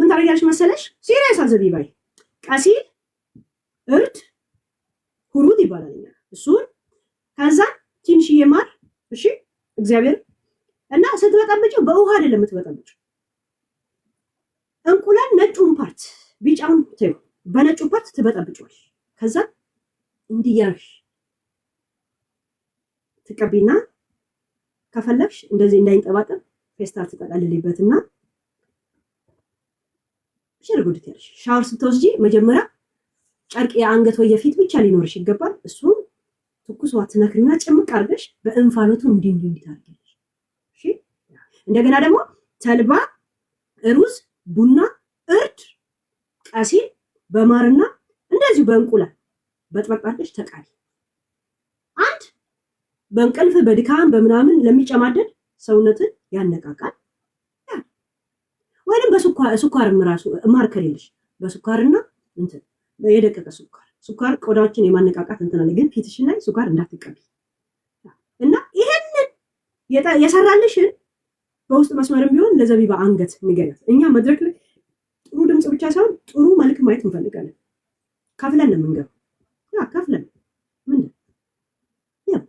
ምን ታደርጊያለሽ መሰለሽ? Serious አዘቢባይ ቀሲል፣ እርድ፣ ሁሩድ ይባላል እኛ እሱን፣ ከዛ ትንሽዬ ማር፣ እሺ እግዚአብሔር እና ስትበጠብጪው በውሃ አይደለም የምትበጠብጪው። እንቁላል ነጩን part፣ ቢጫውን ተይው፣ በነጩ part ትበጠብጪዋለሽ። ከዛ እንዲያርሽ ትቀቢና ከፈለግሽ እንደዚህ እንዳይንጠባጠብ ፌስታል ትጠቀልልበትና ሽር ጉድት ያለሽ። ሻወር ስትወስጂ መጀመሪያ ጨርቅ የአንገት ወይ የፊት ብቻ ሊኖርሽ ይገባል። እሱን ትኩስ ውሃ ትነክሪና ጭምቅ አድርገሽ በእንፋሎቱ እንዲህ እንዲህ እንዲህ ታደርጊያለሽ። እሺ፣ እንደገና ደግሞ ተልባ፣ ሩዝ፣ ቡና፣ እርድ፣ ቀሲል በማርና እንደዚሁ በእንቁላል በጥበጥ አድርገሽ ተቃቢ። አንድ በእንቅልፍ በድካም በምናምን ለሚጨማደድ ሰውነትን ያነቃቃል። ወይንም በስኳር፣ ስኳርም ራሱ ማር ከሌለሽ በስኳርና እንትን የደቀቀ ስኳር፣ ስኳር ቆዳዎችን የማነቃቃት እንትን አለ፣ ግን ፊትሽን ላይ ስኳር እንዳትቀቢ። እና ይሄንን የሰራልሽን በውስጥ መስመርም ቢሆን ለዘቢባ አንገት ንገሪያት። እኛ መድረክ ላይ ጥሩ ድምፅ ብቻ ሳይሆን ጥሩ መልክ ማየት እንፈልጋለን። ከፍለን ነው የምንገባው። Yeah፣ ከፍለን ምንድን yeah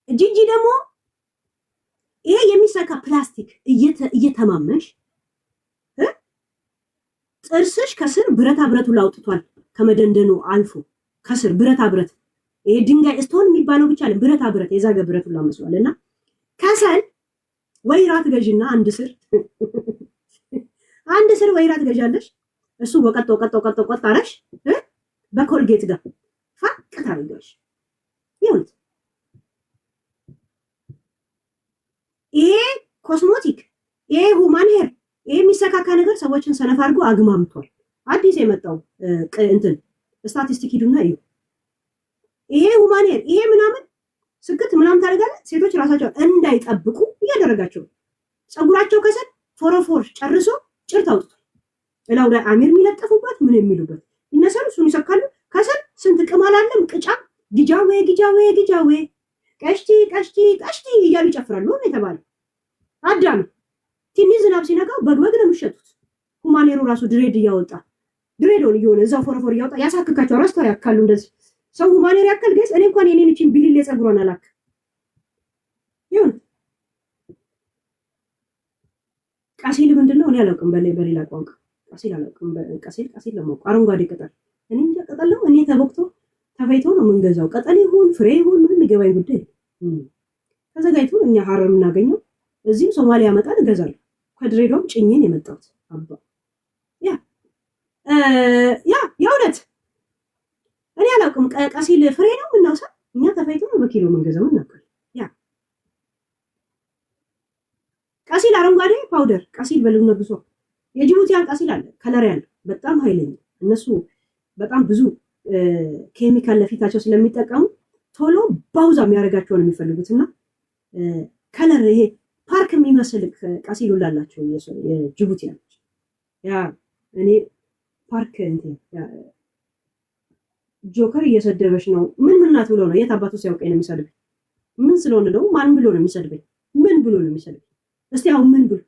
ጂጂ ደግሞ ይሄ የሚሰካ ፕላስቲክ እየተማመንሽ ጥርስሽ ከስር ብረታ ብረቱ ላውጥቷል። ከመደንደኑ አልፎ ከስር ብረታ ብረት፣ ይሄ ድንጋይ stone የሚባለው ብቻ አለ፣ ብረታ ብረት የዛገ ብረቱ ላመስሏል። እና ከሰል ወይራ ትገዥና አንድ ስር አንድ ስር ወይራ ትገዣለሽ። እሱ ወቀጥ ወቀጥ ወቀጥ ወቀጥ አረሽ በኮልጌት ጋር ፋቅ ታደርጊዋለሽ። ይሁን ይሄ cosmetic፣ ይሄ human hair፣ ይሄ የሚሰካካ ነገር ሰዎችን ሰነፍ አድርጎ አግማምቷል። አዲስ የመጣው እንትን statistic ሂዱና እዩ። ይሄ human hair፣ ይሄ ምናምን ስክት ምናምን ታደርጋለህ። ሴቶች ራሳቸውን እንዳይጠብቁ እያደረጋቸው ነው። ፀጉራቸው ከስር ፎረፎር ጨርሶ ጭርት አውጥቷል። እላው ላይ አሚር የሚለጠፉበት ምን የሚሉበት ይነሳሉ፣ እሱን ይሰካሉ። ከስር ስንት ቅማል አለም ቅጫ ጊጃዌ ጊጃዌ ጊጃዌ ቀሽቲ ቀሽቲ ቀሽቲ እያሉ ይጨፍራሉ ነው የተባለው። አዳም ትንሽ ዝናብ ሲነካው በግበግ ነው የሚሸጡት። Human hair ኡ ራሱ dread እያወጣ dread ሆን እየሆነ እዛው ፎረፎር እያወጣ ያሳክካቸው ራስቷ ያካሉ። እንደዚህ ሰው human hair ያካል guys። እኔ እንኳን የኔን እቺን ቢሊል የፀጉሯን አላክ ይሁን። ቀሲል ምንድን ነው? እኔ አላውቅም። በሌላ ቋንቋ ቀሲል አላውቅም። ቀሲል ቀሲል ለማውቅ አረንጓዴ ቅጠል፣ እኔ እንጃ ቅጠል ነው። እኔ ተቦክቶ ተፈይቶ ነው የምንገዛው። ቅጠል ይሁን ፍሬ ይሁን ምንም የሚገባኝ ጉዳይ ተዘጋጅቶ እኛ ሀረር የምናገኘው እዚህም ሶማሊያ ያመጣል እገዛለሁ። ከድሬዳዋም ጭኜን የመጣሁት አባ yeah yeah የእውነት እኔ አላውቅም። ቀሲል ፍሬ ነው የምናውሳ፣ እኛ ተፈይቶ ነው በኪሎ የምንገዛው እናውቃለን። Yeah፣ ቀሲል አረንጓዴ powder ቀሲል በሉና ብዙ የጅቡቲያን ቀሲል አለ፣ color ያለው በጣም ኃይለኛ። እነሱ በጣም ብዙ ኬሚካል ለፊታቸው ስለሚጠቀሙ ቶሎ ባውዛ የሚያደርጋቸውን የሚፈልጉት እና color ይሄ ፓርክ የሚመስል ቀሲል ላላቸው የጅቡቲያኖች። Yeah፣ እኔ ፓርክ እንትን ጆከር እየሰደበች ነው። ምን ምን ናት ብሎ ነው? የት አባቱ ሲያውቀኝ ነው የሚሰድበኝ? ምን ስለሆነ ደግሞ ማን ብሎ ነው የሚሰድበኝ? ምን ብሎ ነው የሚሰድበኝ? እስቲ አሁን ምን ብሎ፣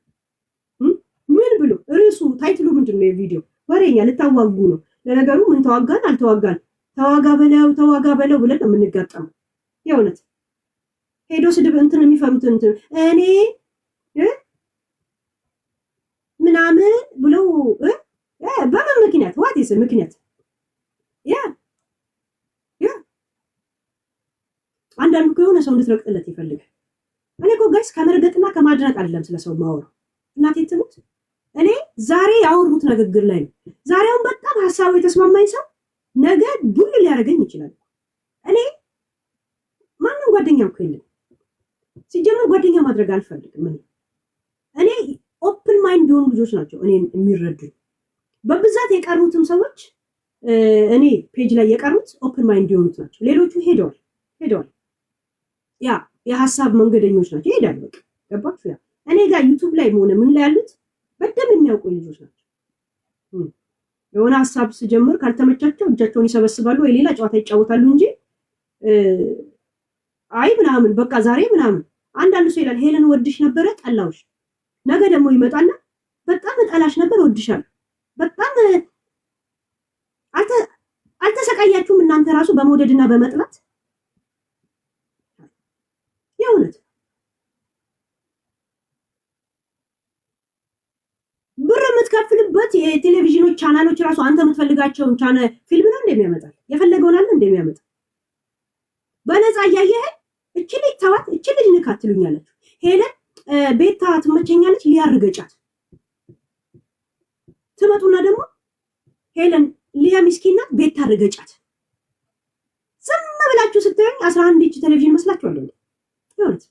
ምን ብሎ? ርዕሱ title ኡ ምንድን ነው? የቪዲዮ ወሬኛ ልታዋጉ ነው። ለነገሩ ምን ተዋጋን አልተዋጋን፣ ተዋጋ በለው ተዋጋ በለው ብለን ነው የምንጋጠመው። የእውነት ሄዶ ስድብ እንትን የሚፈሩት እንትን እኔ ምናምን ብለው በምን ምክንያት? What is ምክንያት? Yeah yeah፣ አንዳንዱ እኮ የሆነ ሰው እንድትረግጥለት ይፈልጋል። እኔ እኮ guys ከመርገጥና ከማድነቅ አይደለም ስለ ሰው ማወራው። እናቴ ትሙት እኔ ዛሬ ያወሩት ንግግር ላይ ነው። ዛሬውን በጣም ሀሳቡ የተስማማኝ ሰው ነገ ቡል ሊያደርገኝ ይችላል። እኔ ማንም ጓደኛ እኮ የለም። ሲጀመር ጓደኛ ማድረግ አልፈልግም። እኔ open mind የሆኑ ልጆች ናቸው እኔን የሚረዱኝ። በብዛት የቀሩትም ሰዎች እኔ page ላይ የቀሩት open mind የሆኑት ናቸው። ሌሎቹ ሄደዋል ሄደዋል። Yeah፣ የሀሳብ መንገደኞች ናቸው፣ ይሄዳሉ። በቃ ገባችሁ? Yeah፣ እኔ ጋር YouTube ላይ ሆነ ምን ላይ ያሉት በደንብ የሚያውቁኝ ልጆች ናቸው። የሆነ ሀሳብ ስጀምር ካልተመቻቸው እጃቸውን ይሰበስባሉ ወይ ሌላ ጨዋታ ይጫወታሉ እንጂ አይ ምናምን በቃ ዛሬ ምናምን አንዳንድ ሰው ይላል ሄለን ወድሽ ነበረ ጠላውሽ። ነገ ደግሞ ይመጣና በጣም ጠላሽ ነበር ወድሻለሁ። በጣም አልተሰቃያችሁም እናንተ ራሱ በመውደድና በመጥላት? የእውነት ብር የምትከፍልበት የቴሌቪዥኖች ቻናሎች ራሱ አንተ የምትፈልጋቸውን ፊልም ነው እንደሚያመጣል የፈለገውን አለ እንደሚያመጣ በነፃ እያየህ እቺ ልጅ ተዋት፣ እቺ ልጅ ንካት ትሉኛላችሁ። ሄለን ቤታ ትመቸኛለች፣ ሊያርገጫት ትመጡና ደግሞ ሄለን ሊያ ምስኪን ናት፣ ቤታ ርገጫት። ዝም ብላችሁ ስታዩኝ 11 ኢንች ቴሌቪዥን መስላችኋል እንዴ? ይሁንት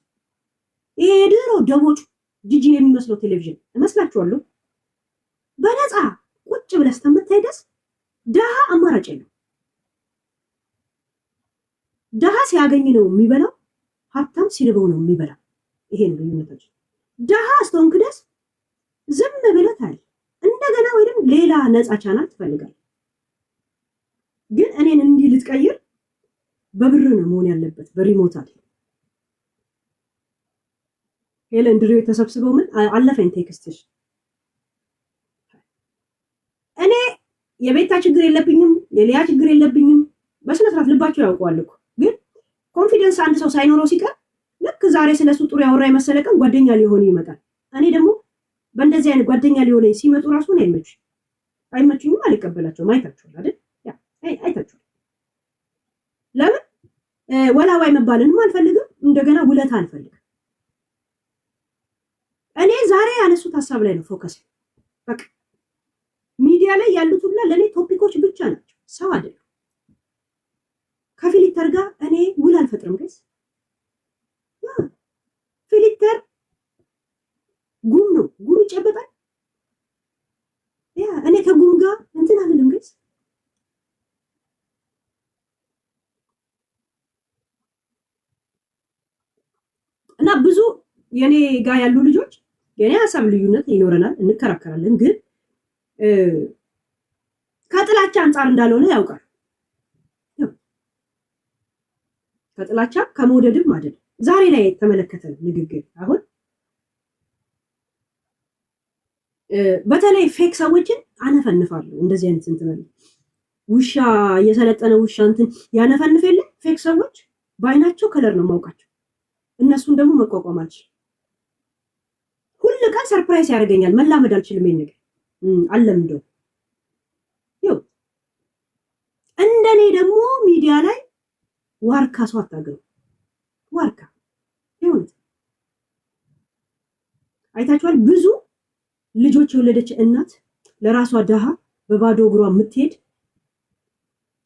ይሄ የድሮ ደቦጩ ጂጂን የሚመስለው ቴሌቪዥን እመስላችኋለሁ? በነፃ ቁጭ ብለህ እስከምታይ ድረስ ድሃ አማራጭ የለው። ድሃ ሲያገኝ ነው የሚበላው፣ ሀብታም ሲርበው ነው የሚበላው። ይሄ ነው ልዩነታችን። ድሃ እስከሆንክ ድረስ ዝም ብለህ ታያለህ። እንደገና ወይም ሌላ ነፃ ቻናል ትፈልጋለህ። ግን እኔን እንዲህ ልትቀይር በብር ነው መሆን ያለበት፣ በ remote አይደል። ሄለን ድሬው ተሰብስበው ምን አለፈኝ text ሽ። እኔ የቤታ ችግር የለብኝም፣ የሊያ ችግር የለብኝም። በስነ ስርዓት ልባቸው ያውቀዋል እኮ። ግን confidence አንድ ሰው ሳይኖረው ሲቀር ልክ ዛሬ ስለሱ ጥሩ ያወራ የመሰለ ቀን ጓደኛ ሊሆን ይመጣል። እኔ ደግሞ በእንደዚህ አይነት ጓደኛ ሊሆነኝ ሲመጡ ራሱ እኔ አይመቹኝም፣ አልቀበላቸውም። አይታችኋል አይደል? ያ አይታችኋል። ለምን ወላዋይ መባልንም አልፈልግም፣ እንደገና ውለታ አልፈልግም። እኔ ዛሬ ያነሱት ሀሳብ ላይ ነው focus። በቃ ሚዲያ ላይ ያሉት ሁላ ለእኔ topic ኦች ብቻ ናቸው፣ ሰው አይደለም። ከ filter ጋር እኔ ውል አልፈጥርም guys። Filter ጉም ነው፣ ጉም ይጨበጣል። Yeah፣ እኔ ከጉም ጋር እንትን አልልም guys። እና ብዙ የኔ ጋር ያሉ ልጆች የኔ ሀሳብ ልዩነት ይኖረናል፣ እንከራከራለን። ግን ከጥላቻ አንጻር እንዳልሆነ ያውቃል። ከጥላቻ ከመውደድም አይደለም። ዛሬ ላይ የተመለከተ ንግግር አሁን በተለይ fake ሰዎችን አነፈንፋለሁ። እንደዚህ አይነት እንትን አለ። ውሻ የሰለጠነ ውሻ እንትን ያነፈንፍ የለ፣ fake ሰዎች በአይናቸው color ነው የማውቃቸው። እነሱን ደግሞ መቋቋም አልችልም። ሁል ቀን surprise ያደርገኛል። መላመድ አልችልም። ይሄን ነገር አለምደው ይኸው። እንደኔ ደግሞ ሚዲያ ላይ ዋርካ ሰው አታገኙ። ዋርካ ይሁን አይታችኋል። ብዙ ልጆች የወለደች እናት ለራሷ ድሃ በባዶ እግሯ የምትሄድ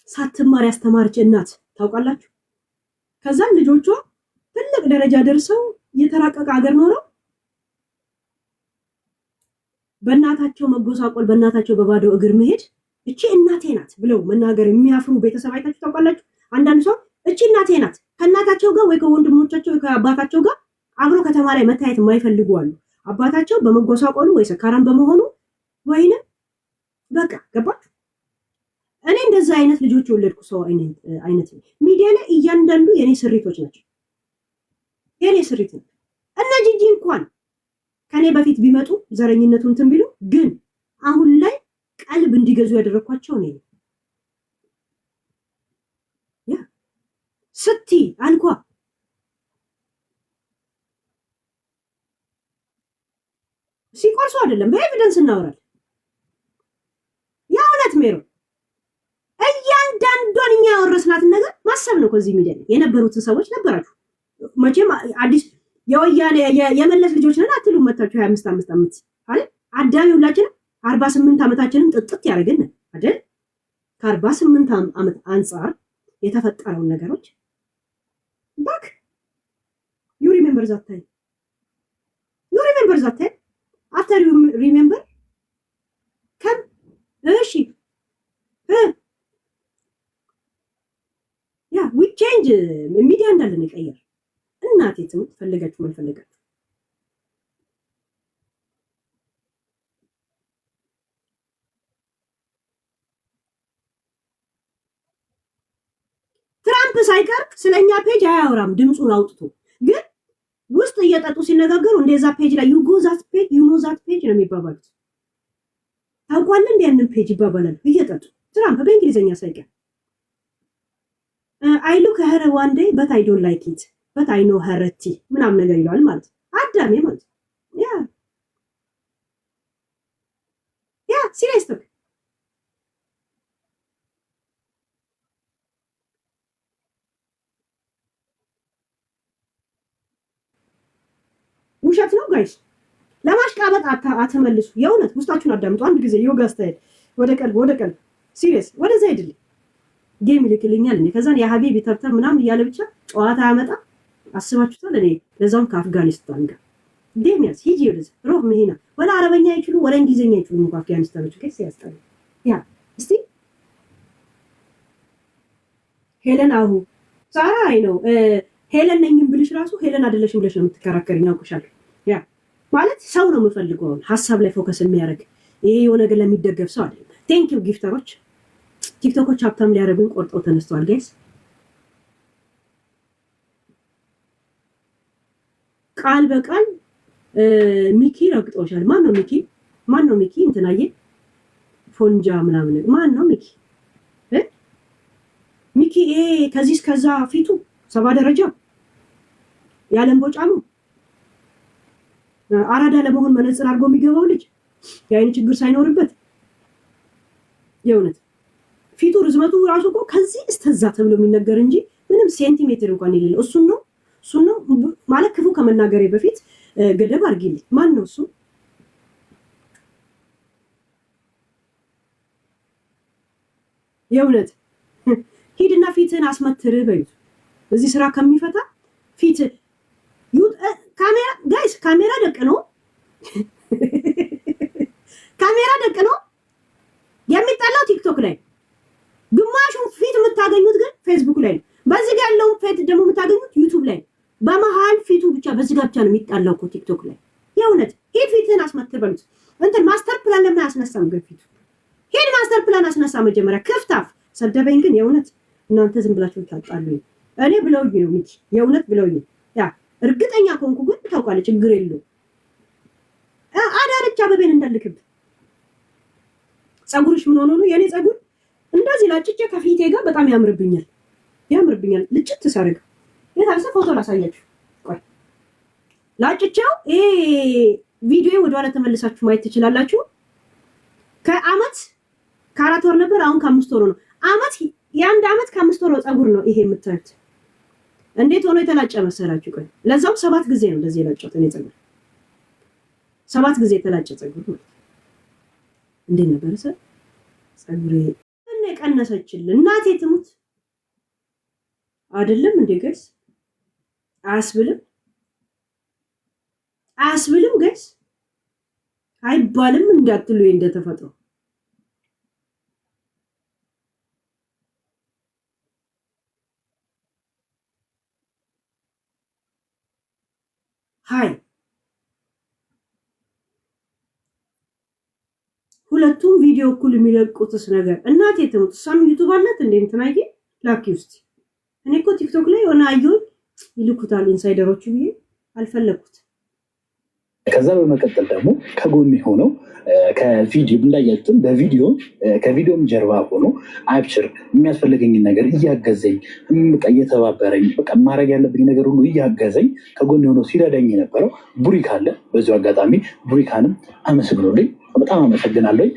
ሳትማር ያስተማረች እናት ታውቃላችሁ። ከዛም ልጆቿ ትልቅ ደረጃ ደርሰው የተራቀቀ ሀገር ኖረው በእናታቸው መጎሳቆል፣ በእናታቸው በባዶ እግር መሄድ፣ እቺ እናቴ ናት ብለው መናገር የሚያፍሩ ቤተሰብ አይታችሁ ታውቃላችሁ። አንዳንድ ሰው እቺ እናቴ ናት ከእናታቸው ጋር ወይ ከወንድሞቻቸው ወይ ከአባታቸው ጋር አብሮ ከተማ ላይ መታየት የማይፈልጉ አሉ። አባታቸው በመጎሳቆሉ ወይ ሰካራም በመሆኑ ወይንም በቃ ገባችሁ። እኔ እንደዛ አይነት ልጆች የወለድኩ ሰው አይነት ሚዲያ ላይ እያንዳንዱ የኔ ስሪቶች ናቸው። የኔ ስሪት ነው። እነ ጂጂ እንኳን ከኔ በፊት ቢመጡ ዘረኝነቱን እንትን ቢሉ ግን አሁን ላይ ቀልብ እንዲገዙ ያደረግኳቸው እኔ ነኝ። Yeah፣ ስቲ አልኳ፣ ሲቆርሱ አይደለም፣ በ evidence እናወራለን። የእውነት ሜሮ እያንዳንዷን እኛ ያወረስናትን ነገር ማሰብ ነው። ከዚህ ሚዲያ ላይ የነበሩትን ሰዎች ነበራችሁ። መቼም አዲስ የወያኔ የመለስ ልጆች ነን አትሉም። መታችሁ 25 5 ዓመት አይደል? አዳሚ ሁላችንም 48 ዓመታችንን ጥጥት ያደረግን አይደል? ከ48 ዓመት አንጻር የተፈጠረውን ነገሮች back you remember that time, you remember that time, after you remember come እሺ፣ yeah, we change ሚዲያ እንዳለን የቀየር እናቴ ትሙት ፈለጋችሁ አልፈለጋችሁ። ትራምፕ ትራምፕ ሳይቀር ስለኛ page አያወራም ድምፁን አውጥቶ፣ ግን ውስጥ እየጠጡ ሲነጋገሩ እንደዛ page ላይ you go that page, you know that page ነው የሚባባሉት። ታውቋል እንደ ያንን page ይባባላሉ እየጠጡ፣ ትራምፕ በእንግሊዝኛ ሳይቀር። I look her one day but I don't like it but I know her ቲ ምናምን ነገር ይለዋል ማለት አዳሜ ማለት። Yeah, serious talk። ውሸት ነው guys። ለማሽቃበጥ አትመልሱ። የእውነት ውስጣችሁን አዳምጡ። አንድ ጊዜ ዮጋ style ወደ ቀልብ፣ ወደ ቀልብ፣ serious ወደዛ ሄድልኝ። Game ይልክልኛል እንዴ፣ ከዛን يا حبيبي tap tap ምናምን እያለ ብቻ ጨዋታ ያመጣ። አስባችሁታል? እኔ ለዛውም ከአፍጋኒስታን ጋር game ያዝ፣ ሂጂ ወደዛ روح من هنا። ወላ አረበኛ አይችሉ ወላ እንግሊዝኛ አይችሉም እንኳ አፍጋኒስታኖች። Guys ያስጠሉ። Yeah, እስቲ ሄለን አሁ ሳራ አይ ነው ሄለን ነኝም ብልሽ ራሱ ሄለን አይደለሽም ብለሽ ነው የምትከራከሪኝ፣ አውቅሻለሁ። Yeah, ማለት ሰው ነው የምፈልገው አሁን ሀሳብ ላይ focus የሚያደርግ፣ ይሄ የሆነ ነገር ለሚደገፍ ሰው አይደለም። Thank you gifter ኦች። ቲክቶኮች ሀብታም ሊያደርጉኝ ቆርጠው ተነስተዋል guys። ቃል በቃል ሚኪ ረግጦሻል። ማን ነው ሚኪ? ማን ነው ሚኪ? እንትናዬ ፎንጃ ምናምን ማን ነው ሚኪ? ሚኪ ይሄ ከዚህ እስከዛ ፊቱ 70 ደረጃ ያለም ቦጫሙ አራዳ ለመሆን መነጽር አድርጎ የሚገባው ልጅ፣ የአይን ችግር ሳይኖርበት፣ የእውነት ፊቱ ርዝመቱ ራሱ እኮ ከዚህ እስከዛ ተብሎ የሚነገር እንጂ ምንም ሴንቲሜትር እንኳን የሌለው እሱን ነው፣ እሱን ነው ማለት ክፉ ከመናገሬ በፊት ገደብ አድርጊልኝ። ማን ነው እሱ? የእውነት ሂድና ፊትህን አስመትርህ በዩት። እዚህ ስራ ከሚፈታ ፊት ካሜራ guys፣ ካሜራ ደቅኖ፣ ካሜራ ደቅኖ የሚጠላው ቲክቶክ ላይ፣ ግማሹን ፊት የምታገኙት ግን ፌስቡክ ላይ ነው። በዚህ ጋር ያለውን ፊት ደግሞ የምታገኙት ዩቱብ ላይ ነው። በመሀል ፊቱ ብቻ በዚህ ጋር ብቻ ነው የሚጣላው እኮ ቲክቶክ ላይ። የእውነት ሂድ ፊትህን አስመትር በሉት። እንትን master plan ለምን አያስነሳም ግን ፊቱ? ሂድ master plan አስነሳ መጀመሪያ። ክፍታፍ ሰደበኝ ግን የእውነት እናንተ ዝም ብላችሁ ታጣሉኝ። እኔ ብለውኝ ነው ሚኪ፣ የእውነት ብለውኝ። Yeah, እርግጠኛ ከሆንኩ ግን ታውቃለህ፣ ችግር የለውም። አዳነች አበቤን እንዳልክብ ፀጉርሽ ምን ሆኖ ነው? የኔ ፀጉር እንደዚህ ላጭቼ ከፊቴ ጋር በጣም ያምርብኛል፣ ያምርብኛል። ልጭት ሳደርግ የታልሰ ፎቶ ላሳያችሁ። ቆይ ላጭቼው፣ ይሄ ቪዲዮ ወደኋላ ተመልሳችሁ ማየት ትችላላችሁ። ከአመት ከ4 ወር ነበር፣ አሁን ከ5 ወር ነው። አመት የ1 አመት ከ5 ወር ፀጉር ነው ይሄ የምታዩት። እንዴት ሆኖ የተላጨ መሰላችሁ? ቆይ ለዛውም 7 ጊዜ ነው እንደዚህ የላጨሁት እኔ ፀጉር፣ 7 ጊዜ የተላጨ ፀጉር ማለት እንዴት ነበር ፀጉሬ? ምን የቀነሰችልን እናቴ ትሙት አይደለም እንዴ guys? አያስብልም፣ አያስብልም guys፣ አይባልም እንዳትሉ እንደተፈጥሮ። ሀይ ሁለቱም ቪዲዮ እኩል የሚለቁትስ ነገር እናቴ ትሙት። እሷም ዩቱብ አላት እንዴ? እንትናዬ ላኪ ውስጥ። እኔ እኮ ቲክቶክ ላይ የሆነ አየሁኝ ይልኩታል insider ኦቹ ብዬ አልፈለግኩት። ከዛ በመቀጠል ደግሞ ከጎን ሆነው ከቪዲዮ እንዳያችሁትም በቪዲዮ ከቪዲዮም ጀርባ ሆኖ አብሽር የሚያስፈልገኝን ነገር እያገዘኝ፣ በቃ እየተባበረኝ፣ በቃ ማድረግ ያለብኝ ነገር ሁሉ እያገዘኝ ከጎን ሆኖ ሲረዳኝ የነበረው ቡሪክ አለ። በዚሁ አጋጣሚ ቡሪካንም አመስግኖልኝ፣ በጣም አመሰግናለሁ።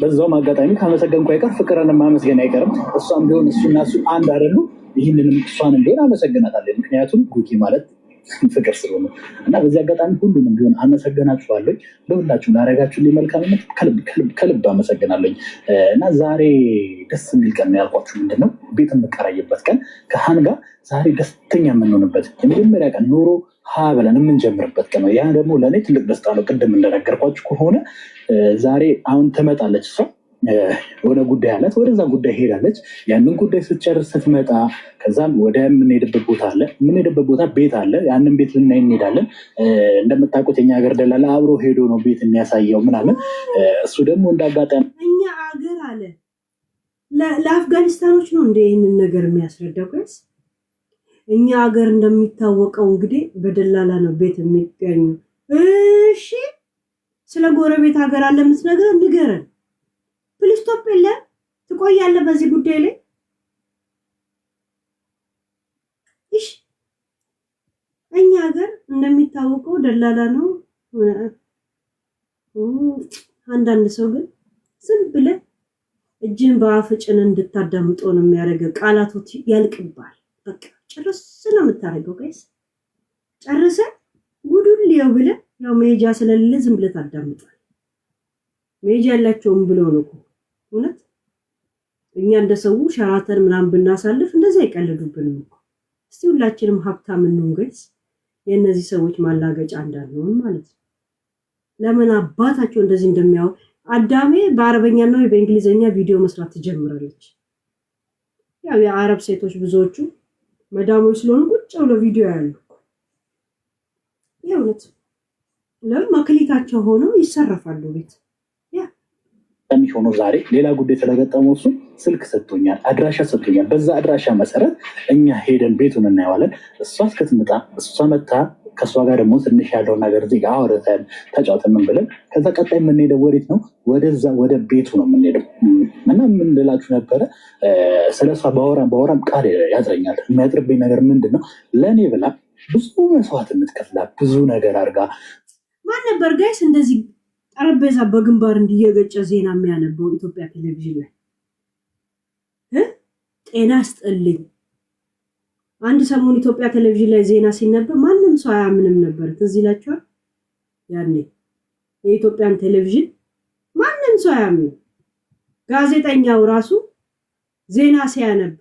በዛውም አጋጣሚ ካመሰገንኩ አይቀር ፍቅርን ማመስገን አይቀርም። እሷም ቢሆን እሱና እሱ አንድ አይደሉ። ይህንንም እሷንም ቢሆን አመሰግናታለሁ። ምክንያቱም ጉኪ ማለት ፍቅር ስለሆነ እና በዚህ አጋጣሚ ሁሉንም ቢሆን አመሰግናችኋለሁ። ለሁላችሁም ላደረጋችሁልኝ መልካምነት ከልብ አመሰግናለኝ። እና ዛሬ ደስ የሚል ቀን ነው ያልኳችሁ ምንድን ነው፣ ቤት የምከራይበት ቀን፣ ከሀን ጋር ዛሬ ደስተኛ የምንሆንበት የመጀመሪያ ቀን፣ ኑሮ ሀ ብለን የምንጀምርበት ቀን ነው። ያ ደግሞ ለእኔ ትልቅ ደስታ ነው። ቅድም እንደነገርኳችሁ ከሆነ ዛሬ አሁን ትመጣለች እሷ፣ ወደ ጉዳይ አላት። ወደዛ ጉዳይ ሄዳለች። ያንን ጉዳይ ስትጨርስ ስትመጣ ከዛም ወደ የምንሄድበት ቦታ አለ። የምንሄድበት ቦታ ቤት አለ። ያንን ቤት ልናይ እንሄዳለን። እንደምታውቁት የኛ ሀገር ደላላ አብሮ ሄዶ ነው ቤት የሚያሳየው ምናምን። እሱ ደግሞ እንዳጋጣሚ እኛ አገር አለ። ለአፍጋኒስታኖች ነው እንደ ይህንን ነገር የሚያስረዳው? Guys፣ እኛ ሀገር እንደሚታወቀው እንግዲህ በደላላ ነው ቤት የሚገኙ። እሺ፣ ስለ ጎረቤት ሀገር አለ የምትነግረን፣ ንገረን። Full stop የለ፣ ትቆያለህ በዚህ ጉዳይ ላይ። እሺ፣ እኛ ሀገር እንደሚታወቀው ደላላ ነው። አንዳንድ ሰው ግን ዝም ብለህ እጅን በአፍ ጭን እንድታዳምጠው ነው የሚያደርገው። ቃላቶች ያልቅባል። በቃ ጭርስ ነው የምታደርገው። Guys፣ ጨርሰ ጉዱን ሊየው ብለህ ያው መሄጃ ስለሌለ ዝም ብለህ ታዳምጣል። መሄጃ ያላቸውም ብለው ነው እኮ። እውነት እኛ እንደ ሰው ሸራተን ምናምን ብናሳልፍ እንደዚህ አይቀልዱብንም እኮ። እስቲ ሁላችንም ሀብታም እንሁን guys፣ የእነዚህ ሰዎች ማላገጫ እንዳንሆን ማለት ነው። ለምን አባታቸው እንደዚህ እንደሚያው አዳሜ በአረበኛና ወይ በእንግሊዝኛ ቪዲዮ መስራት ትጀምራለች። ያው የአረብ ሴቶች ብዙዎቹ መዳሞች ስለሆኑ ቁጭ ብለው ቪዲዮ ያሉ፣ የእውነት ለምን መክሊታቸው ሆነው ይሰረፋሉ ቤት። ያ የሚሆነው ዛሬ ሌላ ጉዳይ ስለገጠመው እሱ ስልክ ሰጥቶኛል፣ አድራሻ ሰጥቶኛል። በዛ አድራሻ መሰረት እኛ ሄደን ቤቱን እናየዋለን። እሷ እስክትመጣ፣ እሷ መታ ከእሷ ጋር ደግሞ ትንሽ ያለውን ነገር እዚህ ጋር አውርተን ተጫውተን ምን ብለን ከዛ ቀጣይ የምንሄደው ወዴት ነው? ወደዛ ወደ ቤቱ ነው የምንሄደው። እና ምን ልላችሁ ነበረ፣ ስለ እሷ ባወራም ባወራም ቃል ያጥረኛል። የሚያጥርብኝ ነገር ምንድን ነው? ለእኔ ብላ ብዙ መስዋዕትነት ከፍላ ብዙ ነገር አድርጋ ማን ነበር guys እንደዚህ ጠረጴዛ በግንባር እንዲየገጨ ዜና የሚያነበው ኢትዮጵያ ቴሌቪዥን ላይ? ጤና ስጥልኝ። አንድ ሰሞን ኢትዮጵያ ቴሌቪዥን ላይ ዜና ሲነበብ ማንም ሰው አያምንም ነበር። ትዝ ይላችኋል? ያኔ የኢትዮጵያን ቴሌቪዥን ማንም ሰው አያምንም። ጋዜጠኛው ራሱ ዜና ሲያነብ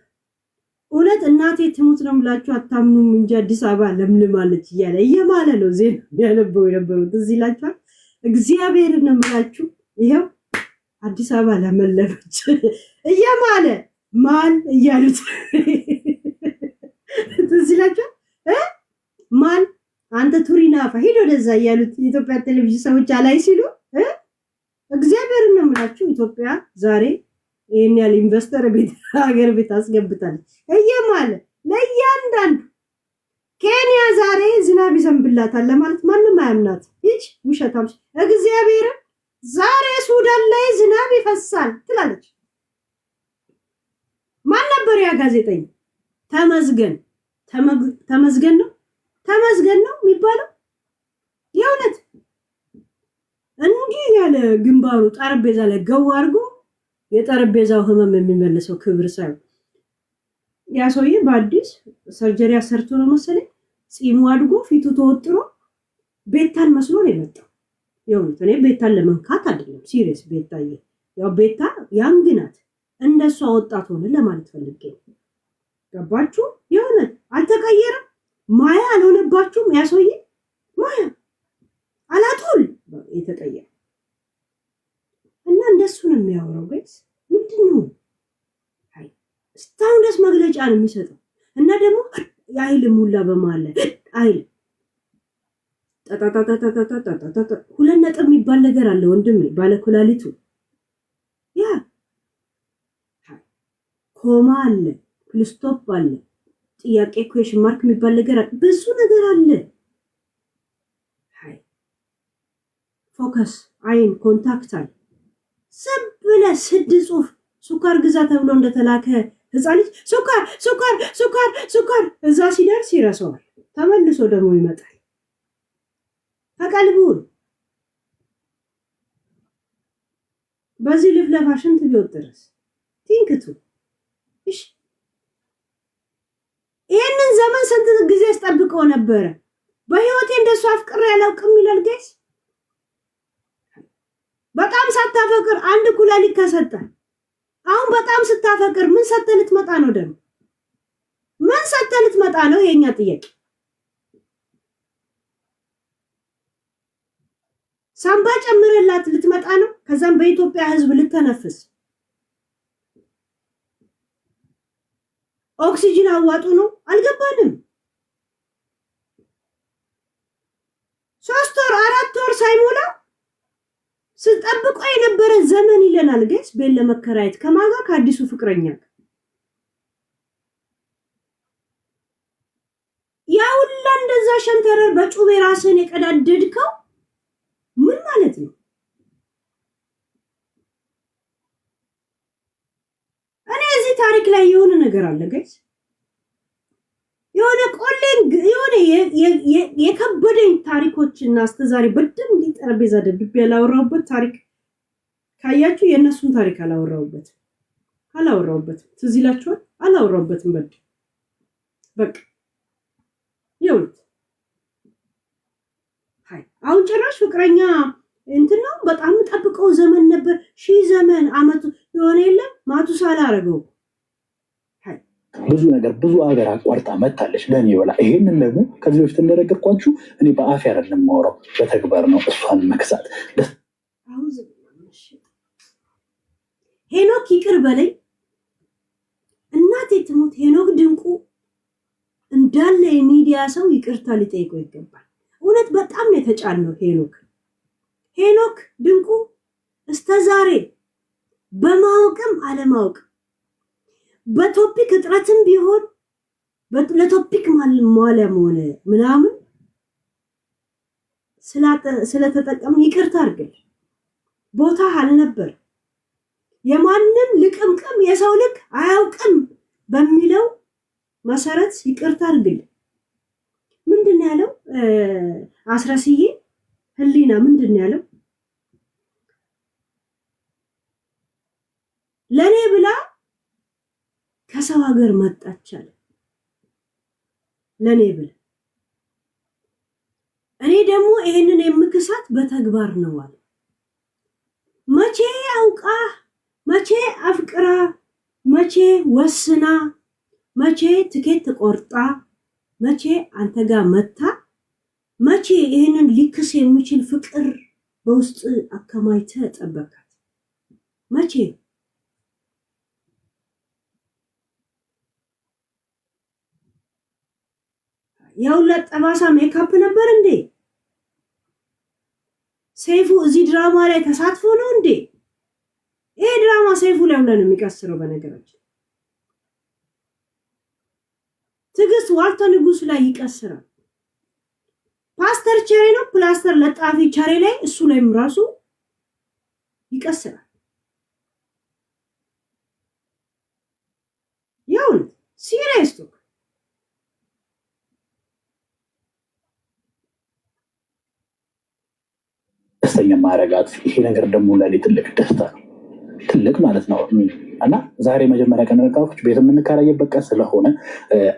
እውነት እናቴ ትሙት ነው የምላችሁ አታምኑም እንጂ አዲስ አበባ ለምልማለች እያለ እየማለ ነው ዜና የሚያነበው የነበረው። ትዝ ይላችኋል? እግዚአብሔርን ነው የምላችሁ፣ ይኸው አዲስ አበባ ለመለመች እየማለ ማል እያሉት ትዝ ይላችኋል? ማል አንተ ቱሪናፋ ሂድ ወደዛ እያሉት የኢትዮጵያ ቴሌቪዥን ሰዎች አላይ ሲሉ፣ እግዚአብሔርን ነው የምላችሁ፣ ኢትዮጵያ ዛሬ ይህን ያህል investor ቤት ሀገር ቤት አስገብታለች እየማለ ለእያንዳንዱ። ኬንያ ዛሬ ዝናብ ይዘንብላታል ለማለት ማንም አያምናት። ይች ውሸታም እግዚአብሔርን ዛሬ ሱዳን ላይ ዝናብ ይፈሳል ትላለች። ማን ነበር ያ ጋዜጠኛ? ተመዝገን፣ ተመዝገን ነው፣ ተመዝገን ነው የሚባለው። የእውነት እንዲህ ያለ ግንባሩ ጠረጴዛ ላይ ገው አድርጎ የጠረጴዛው ህመም የሚመልሰው ክብር ሳይሆን ያ ሰውዬ በአዲስ surgery አሰርቶ ነው መሰለኝ ፂሙ አድጎ ፊቱ ተወጥሮ ቤታን መስሎ ነው የመጣው። የእውነት እኔ ቤታን ለመንካት አይደለም፣ serious፣ ቤታዬ ያው ቤታ young ናት፣ እንደሷ ወጣት ሆነ ለማለት ፈልጌ ነው። ገባችሁ? የእውነት አልተቀየረም። ማያ አልሆነባችሁም? ያ ሰውዬ ማያ አላጡል የተቀየረ እና እንደሱ ነው የሚያወራው። Guys፣ ምንድን ነው እስካሁን ድረስ መግለጫ ነው የሚሰጠው። እና ደግሞ የአይል ሙላ በመሀል ላይ አይል ጠጣጣጣጣጣጣጣ ሁለት ነጥብ የሚባል ነገር አለ ወንድሜ፣ ባለኩላሊቱ ያ comma አለ፣ full stop አለ፣ ጥያቄ question mark የሚባል ነገር አለ፣ ብዙ ነገር አለ። Focus፣ eye contact አለ። ዝም ብለህ ስድ ጽሁፍ ስኳር ግዛ ተብሎ እንደተላከ ህፃን ልጅ ስኳር ስኳር ስኳር ስኳር እዛ ሲደርስ ይረሳዋል። ተመልሶ ደግሞ ይመጣል። ተቀልቡን በዚህ ልፍለፋ ሽንት ቢወጥ ድረስ ቲንክቱ እሺ፣ ይህንን ዘመን ስንት ጊዜ አስጠብቀው ነበረ። በህይወቴ እንደሱ አፍቅሬ አላውቅም ይላል guys። በጣም ሳታፈቅር አንድ ኩላሊት ከሰጠ፣ አሁን በጣም ስታፈቅር ምን ሰተህ ልትመጣ ነው? ደግሞ ምን ሰተህ ልትመጣ ነው? የኛ ጥያቄ። ሳምባ ጨምረላት ልትመጣ ነው። ከዛም በኢትዮጵያ ሕዝብ ልተነፍስ ኦክሲጅን አዋጡ ነው። አልገባንም። 3 ወር 4 ወር ሳይሞላ ስጠብቆ የነበረ ዘመን ይላል። ይለናል guys? ቤት ለመከራየት ከማጋ ከአዲሱ ፍቅረኛ ያ ሁላ እንደዛ ሸንተረር በጩቤ ራስህን የቀዳደድከው ምን ማለት ነው? እኔ እዚህ ታሪክ ላይ የሆነ ነገር አለ guys፣ የሆነ ቆሌን የሆነ የከበደኝ ታሪኮችና እስከዛሬ በደንብ እንዲህ ጠረጴዛ ደብድቤ ያላወራሁበት ታሪክ ካያችሁ የእነሱን ታሪክ አላወራሁበትም አላወራሁበትም። ትዝ ይላችኋል? አላወራሁበትም። በደንብ በቃ የእውነት አሁን ጭራሽ ፍቅረኛ እንትን ነው። በጣም ጠብቀው ዘመን ነበር፣ ሺህ ዘመን አመቱ የሆነ የለም ማቱሳላ አደረገው። ብዙ ነገር ብዙ ሀገር አቋርጣ መታለች ለእኔ ብላ። ይሄንን ደግሞ ከዚህ በፊት እንደነገርኳችሁ እኔ በአፌ አይደለም የማወራው በተግባር ነው። እሷን መክሳት ሄኖክ ይቅር በለኝ እናቴ ትሙት። ሄኖክ ድንቁ እንዳለ የሚዲያ ሰው ይቅርታ ሊጠይቀው ይገባል። እውነት በጣም ነው የተጫነው ሄኖክ ሄኖክ ድንቁ እስከዛሬ በማወቅም አለማወቅ በ topic እጥረትም ቢሆን ለ topic ማለም ሆነ ምናምን ስለተጠቀምን ይቅርታ አድርግልን። ቦታ አልነበር የማንም ልቅምቅም የሰው ልክ አያውቅም በሚለው መሰረት ይቅርታ አድርግልን። ምንድን ነው ያለው? አስረስዬ ህሊና ምንድን ነው ያለው? ለእኔ ብላ ከሰው ሀገር መጣች አለ። ለእኔ ብላ እኔ ደግሞ ይሄንን የምክሳት በተግባር ነው አለ። መቼ አውቃ፣ መቼ አፍቅራ፣ መቼ ወስና፣ መቼ ትኬት ቆርጣ፣ መቼ አንተ ጋር መታ፣ መቼ ይሄንን ሊክስ የሚችል ፍቅር በውስጥ አከማይተ ጠበካት? መቼ የሁለት ጠባሳ ሜካፕ ነበር እንዴ? ሰይፉ እዚህ ድራማ ላይ ተሳትፎ ነው እንዴ? ይሄ ድራማ ሰይፉ ላይ ሁላ ነው የሚቀስረው። በነገራችን ትዕግስት ዋልተ ንጉስ ላይ ይቀስራል። ፓስተር ቸሬ ነው ፕላስተር ለጣፊ ቸሬ ላይ እሱ ላይም ራሱ ይቀስራል። የእውነት serious talk ደስተኛ ማረጋት ይሄ ነገር ደግሞ ለኔ ትልቅ ደስታ ነው፣ ትልቅ ማለት ነው። እና ዛሬ መጀመሪያ ቀን ነገርኳችሁ ቤት የምንከራይበት ቀን ስለሆነ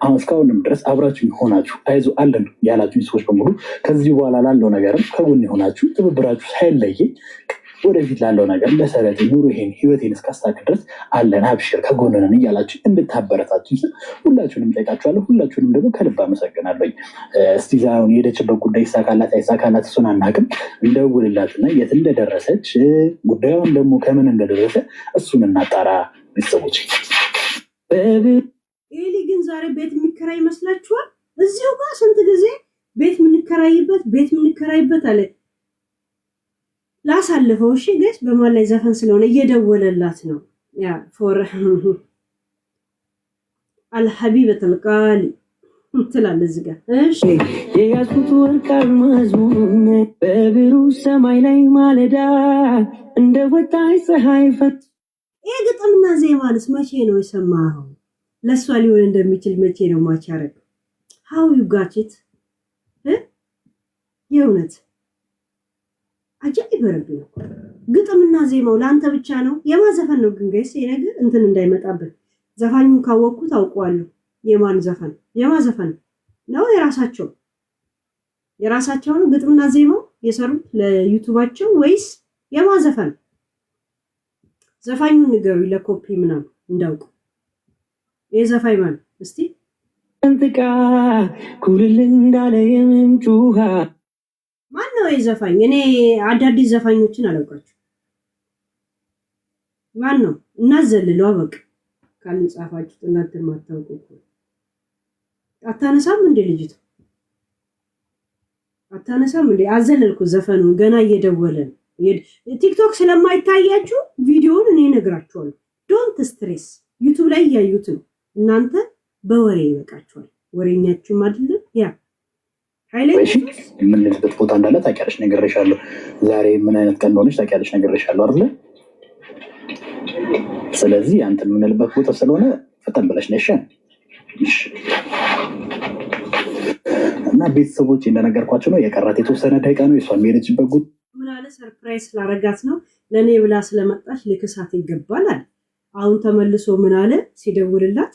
አሁን እስካሁንም ድረስ አብራችሁ ሆናችሁ አይዞ አለን ያላችሁ ሰዎች በሙሉ ከዚህ በኋላ ላለው ነገርም ከጎን የሆናችሁ ትብብራችሁ ሳይለየኝ ወደፊት ላለው ነገር መሰረት ኑሮ ይሄን ህይወቴን እስካስታክል ድረስ አለን አብሽር ከጎንነን እያላችሁ እንድታበረታችሁ ስል ሁላችሁንም ጠይቃችኋለሁ። ሁላችሁንም ደግሞ ከልብ አመሰግናለሁ። እስቲ አሁን የሄደችበት ጉዳይ ይሳካላት አይሳካላት እሱን አናውቅም። እንደውልላትና የት እንደደረሰች ጉዳዩን ደግሞ ከምን እንደደረሰ እሱን እናጣራ። ቤተሰቦች ኤሊ ግን ዛሬ ቤት የሚከራይ ይመስላችኋል? እዚሁ ጋር ስንት ጊዜ ቤት የምንከራይበት ቤት የምንከራይበት አለ። ላሳልፈው። እሺ guys በማን ላይ ዘፈን ስለሆነ እየደወለላት ነው። ያ for አልሐቢበት አልቃሊ ትላለህ እዚህ ጋር። እሺ የያዝኩት ወርቅ አልማዙን በብሩህ ሰማይ ላይ ማለዳ እንደ ወጣች ፀሐይ ፈት ይሄ ግጥምና ዜማንስ መቼ ነው የሰማኸው? ለእሷ ሊሆን እንደሚችል መቼ ነው match ያደረገው? How you got it? የእውነት አጃኢብ ረቢ ነው። ግጥምና ዜማው ለአንተ ብቻ ነው? የማን ዘፈን ነው ግን guys? ይሄ ነገር እንትን እንዳይመጣብን ዘፋኙን ካወቅኩት አውቀዋለሁ። የማን ዘፈን የማን ዘፈን ነው? የራሳቸው የራሳቸው ነው ግጥምና ዜማው የሰሩት ለዩቱባቸው ወይስ የማን ዘፈን? ዘፋኙን ንገሩኝ ለኮፒ ምናምን እንዳውቁ። ይሄ ዘፋኝ ማን እስቲ? ፈንጥቃ ኩልል እንዳለ የምንጩ ውሃ። ማን ነው የዘፋኝ? እኔ አዳዲስ ዘፋኞችን አላውቃቸው። ማን ነው? እናዘልለው በቃ ካልጻፋችሁት እናንተ የማታውቁ እኮ። አታነሳም እንዴ ልጅቱ? አታነሳም እንዴ? አዘለልኩ ዘፈኑን ገና እየደወለ ነው። ቲክቶክ ስለማይታያችሁ ቪዲዮውን እኔ እነግራችኋለሁ። Don't stress። ዩቱብ ላይ እያዩት ነው። እናንተ በወሬ ይበቃችኋል። ወሬኛችሁም አይደለም ያ ኃይለኛ የምንልበት ቦታ እንዳለ ታውቂያለሽ፣ ነግሬሻለሁ። ዛሬ ምን አይነት ቀን እንደሆነች ታውቂያለሽ፣ ነግሬሻለሁ አይደለ? ስለዚህ አንተ የምንልበት ቦታ ስለሆነ ፈጠን ብለሽ ነሽ። እና ቤተሰቦች እንደነገርኳቸው ነው። የቀራት የተወሰነ ደቂቃ ነው። የሷ የሚሄደችበት ጉዳይ ምን አለ፣ surprise ስላረጋት ነው፣ ለእኔ ብላ ስለመጣች ልክሳት ይገባል አለ። አሁን ተመልሶ ምን አለ ሲደውልላት፣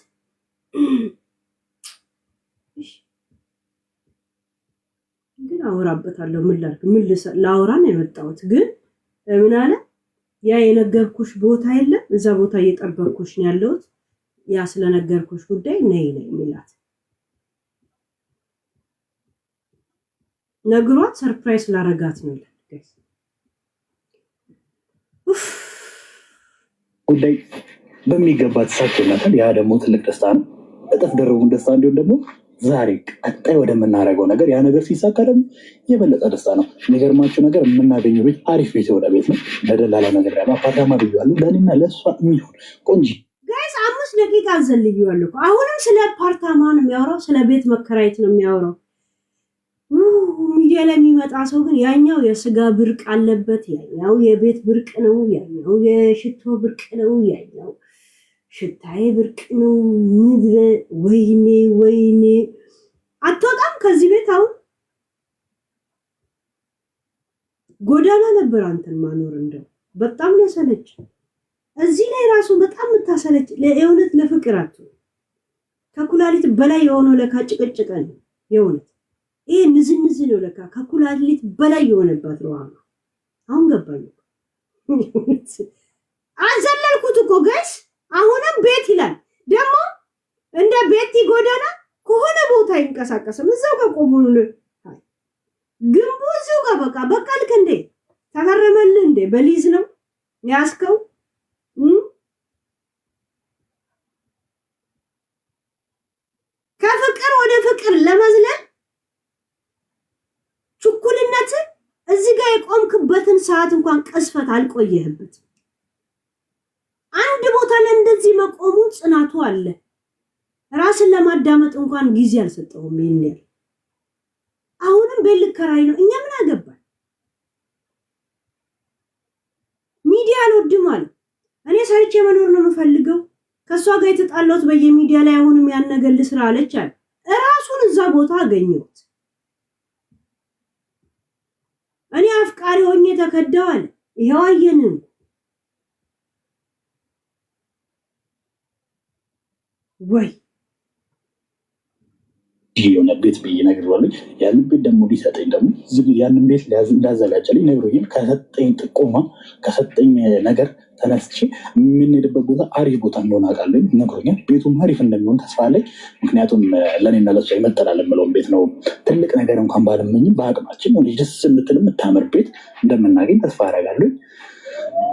ግን አወራበታለሁ። ምን ላድርግ? ምን ላወራ ነው የመጣሁት። ግን ምን አለ፣ ያ የነገርኩሽ ቦታ የለም፣ እዛ ቦታ እየጠበቅኩሽ ነው ያለሁት። ያ ስለነገርኩሽ ጉዳይ ነይ ነው የሚላት። ነግሯት surprise ላረጋት ነው ይላል። ጉዳይ በሚገባ ተሳክቶላታል። ያ ደግሞ ትልቅ ደስታ ነው። እጥፍ ደርቡን ደስታ እንዲሁም ደግሞ ዛሬ ቀጣይ ወደምናደርገው ነገር ያ ነገር ሲሳካ ደግሞ የበለጠ ደስታ ነው። የሚገርማቸው ነገር የምናገኘው ቤት አሪፍ ቤት የሆነ ቤት ነው። ለደላላ ነገር ያለው አፓርታማ ብያለሁ። ለእኔና ለእሷ የሚሆን ቆንጂ Guys፣ 5 ደቂቃ አዘልዬዋለሁ እኮ። አሁንም ስለ አፓርታማ ነው የሚያወራው፣ ስለ ቤት መከራየት ነው የሚያወራው። ሚዲያ ላይ የሚመጣ ሰው ግን ያኛው የስጋ ብርቅ አለበት፣ ያኛው የቤት ብርቅ ነው፣ ያኛው የሽቶ ብርቅ ነው፣ ያኛው ሽታዬ ብርቅ ነው። ምድረ ወይኔ ወይኔ፣ አትወጣም ከዚህ ቤት። አሁን ጎዳና ነበር አንተን ማኖር፣ እንደው በጣም ነው ያሰለች። እዚህ ላይ ራሱ በጣም የምታሰለች የእውነት ለፍቅር አትሆን። ከኩላሊት በላይ የሆነው ለካ ጭቅጭቀ ነው የእውነት፣ ይሄ ንዝንዝ ነው ለካ ከኩላሊት በላይ የሆነባት ነው። አሁን ገባኝ። አዘለልኩት እኮ guys። አሁንም ቤት ይላል ደግሞ፣ እንደ ቤቲ ጎዳና ከሆነ ቦታ አይንቀሳቀስም። እዛው ጋር ቆሙ፣ ግንቡ እዚሁ ጋር በቃ በቀልክ እንዴ? ተፈረመልህ እንዴ? በሊዝ ነው ያስከው? ከፍቅር ወደ ፍቅር ለመዝለል ችኩልነት፣ እዚህ ጋር የቆምክበትን ሰዓት እንኳን ቅስፈት አልቆየህበት። አንድ ቦታ ላይ እንደዚህ መቆሙ ጽናቱ አለ። ራስን ለማዳመጥ እንኳን ጊዜ አልሰጠውም። ይሄን ያህል አሁንም ቤት ልከራይ ነው። እኛ ምን አገባን? ሚዲያ አልወድም አለ። እኔ ሰርቼ መኖር ነው የምፈልገው። ከእሷ ጋር የተጣላሁት በየሚዲያ ላይ አሁንም ያን ነገር ልስራ አለች አለ። እራሱን እዛ ቦታ አገኘሁት። እኔ አፍቃሪ ሆኜ ተከደዋል። ይሄው አየንም። ወይ የሆነ ቤት ብዬ ነግሬዋለሁ። ያንን ቤት ደግሞ ሊሰጠኝ ደግሞ ያንን ቤት እንዳዘጋጀልኝ ነግሮኛል። ከሰጠኝ ጥቆማ ከሰጠኝ ነገር ተነስቼ የምንሄድበት ቦታ አሪፍ ቦታ እንደሆነ አውቃለሁ፣ ነግሮኛል። ቤቱም አሪፍ እንደሚሆን ተስፋ አለኝ። ምክንያቱም ለእኔና ለእሷ ይመጥናል የምለውን ቤት ነው። ትልቅ ነገር እንኳን ባልመኝም በአቅማችን ደስ የምትል የምታምር ቤት እንደምናገኝ ተስፋ አደርጋለሁ።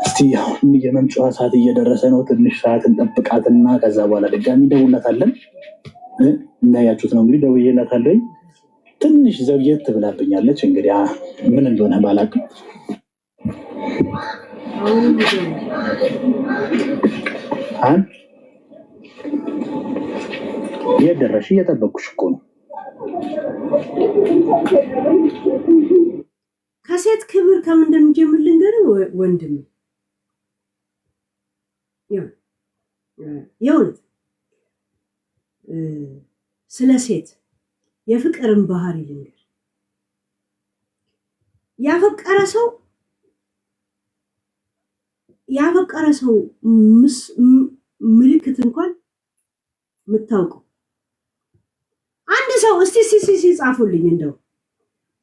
እስቲ አሁን የመምጫዋ ሰዓት እየደረሰ ነው። ትንሽ ሰዓት እንጠብቃትና ከዛ በኋላ ድጋሚ እንደውላታለን። እንዳያችሁት ነው እንግዲህ ደውዬላታለሁ። ትንሽ ዘግየት ብላብኛለች። እንግዲህ ምን እንደሆነ ባላውቅም አን የት ደረሽ? እየጠበቅኩሽ እኮ ነው። ከሴት ክብር ከምን እንደሚጀምር ልንገርህ ወንድም፣ የእውነት ስለ ሴት የፍቅርን ባህሪ ልንገር። ያፈቀረ ሰው ያፈቀረ ሰው ምልክት እንኳን የምታውቀው አንድ ሰው እስቲ ሲ ጻፉልኝ። እንደው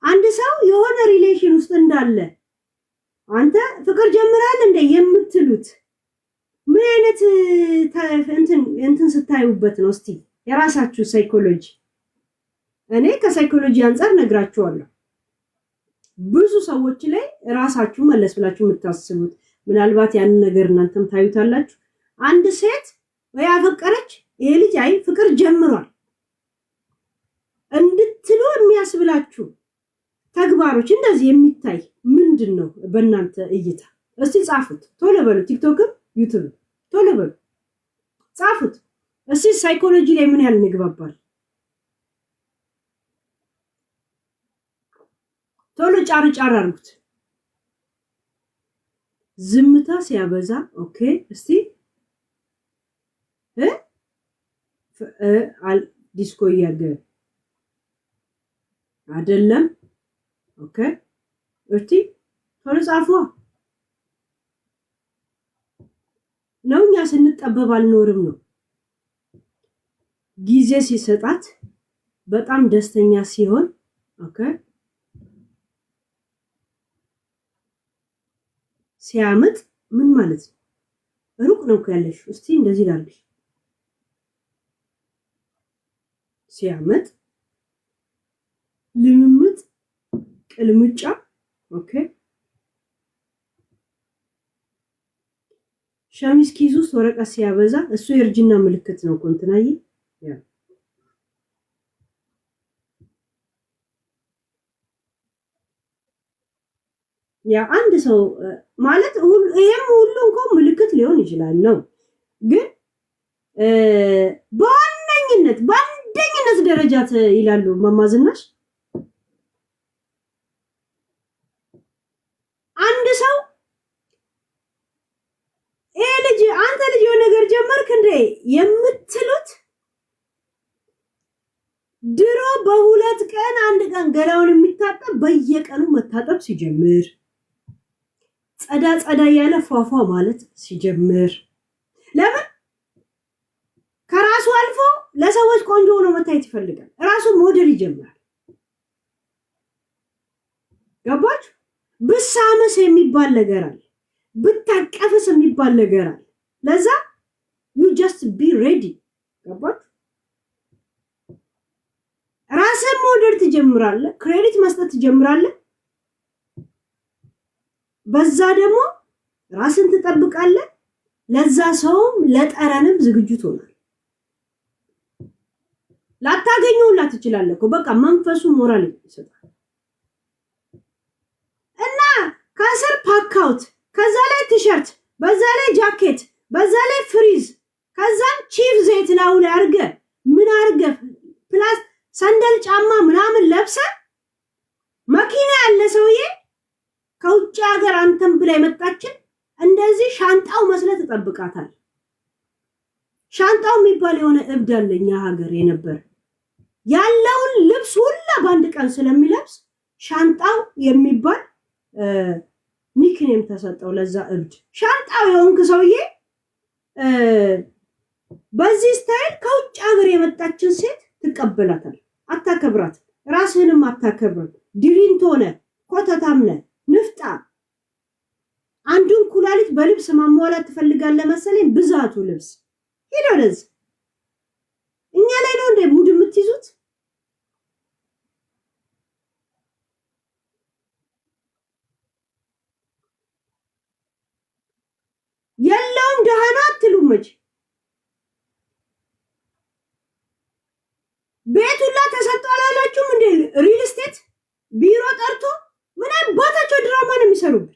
አንድ ሰው የሆነ relation ውስጥ እንዳለ፣ አንተ ፍቅር ጀምራል እንደ የምትሉት ምን አይነት እንትን ስታዩበት ነው? እስቲ የራሳችሁ psychology፣ እኔ ከ psychology አንጻር ነግራችኋለሁ። ብዙ ሰዎች ላይ ራሳችሁ መለስ ብላችሁ የምታስቡት ምናልባት ያንን ነገር እናንተም ታዩታላችሁ። አንድ ሴት ወይ አፈቀረች፣ ይሄ ልጅ አይ ፍቅር ጀምሯል እንድትሉ የሚያስብላችሁ ተግባሮች እንደዚህ የሚታይ ምንድን ምንድን ነው በእናንተ እይታ? እስቲ ጻፉት፣ ቶሎ በሉ። ቲክቶክም ዩቱብ ቶሎ በሉ ጻፉት። እስቲ ሳይኮሎጂ ላይ ምን ያህል እንግባባል? ቶሎ ጫር ጫር አድርጉት። ዝምታ ሲያበዛ okay። እስቲ ዲስኮ እያገ አይደለም። Okay እስቲ ቶሎ ጻፏ ነው። እኛ ስንጠበብ አልኖርም ነው። ጊዜ ሲሰጣት በጣም ደስተኛ ሲሆን okay፣ ሲያምጥ ምን ማለት ነው? ሩቅ ነው እኮ ያለሽው። እስቲ እንደዚህ ላድርግሽ። ሲያምጥ፣ ልምምጥ፣ ቅልምጫ okay። ሸሚዝ ኪስ ውስጥ ወረቀት ሲያበዛ እሱ የእርጅና ምልክት ነው እኮ እንትናዬ። ያ አንድ ሰው ማለት ይሄም ሁሉ እንኳን ምልክት ሊሆን ይችላል ነው፣ ግን በዋነኝነት በአንደኝነት ደረጃ ይላሉ እማማ ዝናሽ፣ አንድ ሰው ይሄ ልጅ አንተ ልጅ የሆነ ነገር ጀመርክ እንዴ የምትሉት ድሮ በሁለት ቀን አንድ ቀን ገላውን የሚታጠብ በየቀኑ መታጠብ ሲጀምር፣ ጸዳ ጸዳ እያለ ፏፏ ማለት ሲጀምር፣ ለምን ከራሱ አልፎ ለሰዎች ቆንጆ ሆኖ መታየት ይፈልጋል። ራሱ ሞዴል ይጀምራል። ገባችሁ? ብሳምስ የሚባል ነገር አለ፣ ብታቀፍስ የሚባል ነገር አለ። ለዛ you just be ready። ገባችሁ? ራስን መውደድ ትጀምራለህ። Credit መስጠት ትጀምራለህ። በዛ ደግሞ ራስን ትጠብቃለህ። ለዛ ሰውም ለጠረንም ዝግጁ ትሆናለህ። ላታገኘው ሁላ ትችላለህ እኮ፣ በቃ መንፈሱ ሞራል ይሰጣል። እና ከስር ፓካውት፣ ከዛ ላይ ቲሸርት፣ በዛ ላይ ጃኬት፣ በዛ ላይ ፍሪዝ፣ ከዛም ቺፍ ዘይት ላዩ ላይ አርገ ምን አርገ plus ሰንደል ጫማ ምናምን ለብሰ መኪና ያለ ሰውዬ ከውጭ ሀገር አንተን ብላ የመጣችን እንደዚህ ሻንጣው መስለ ትጠብቃታል። ሻንጣው የሚባል የሆነ እብድ አለ እኛ ሀገር የነበር፣ ያለውን ልብስ ሁላ በአንድ ቀን ስለሚለብስ ሻንጣው የሚባል nickname ተሰጠው ለዛ እብድ። ሻንጣው የሆንክ ሰውዬ በዚህ style ከውጭ ሀገር የመጣችን ሴት ትቀበላታል። አታከብራት፣ ራስህንም አታከብርም። ድሪንት ሆነ ኮተታም ነህ፣ ንፍጣ። አንዱን ኩላሊት በልብስ ማሟላት ትፈልጋለህ መሰለኝ። ብዛቱ ልብስ ሄደ ወደዚህ። እኛ ላይ ነው እንደ mood የምትይዙት? የለውም ደሃ ነው አትሉም መቼ። ቤት ሁላ ተሰጥቶ አላላችሁም እንዴ? Real estate ቢሮ ጠርቶ ምን አባታቸው ድራማ ነው የሚሰሩብን?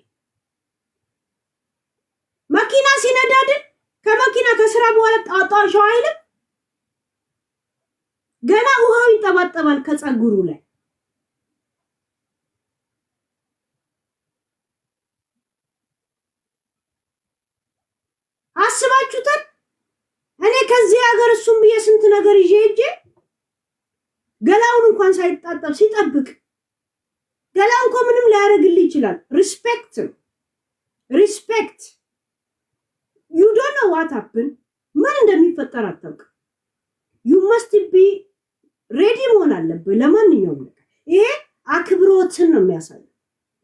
መኪና ሲነዳድን ከመኪና ከስራ በኋላ ጣጣ ሸው አይልም። ገና ውሃው ይንጠባጠባል ከፀጉሩ ላይ። አስባችሁታል? እኔ ከዚህ ሀገር እሱም ብዬ ስንት ነገር ይዤ ሄጄ ገላውን እንኳን ሳይጣጠብ ሲጠብቅ፣ ገላውን እኮ ምንም ላያደርግልህ ይችላል። Respect, respect። You don't know what happen፣ ምን እንደሚፈጠር አታውቅም። You must be ready መሆን አለብህ ለማንኛውም ነገር። ይሄ አክብሮትን ነው የሚያሳየው፣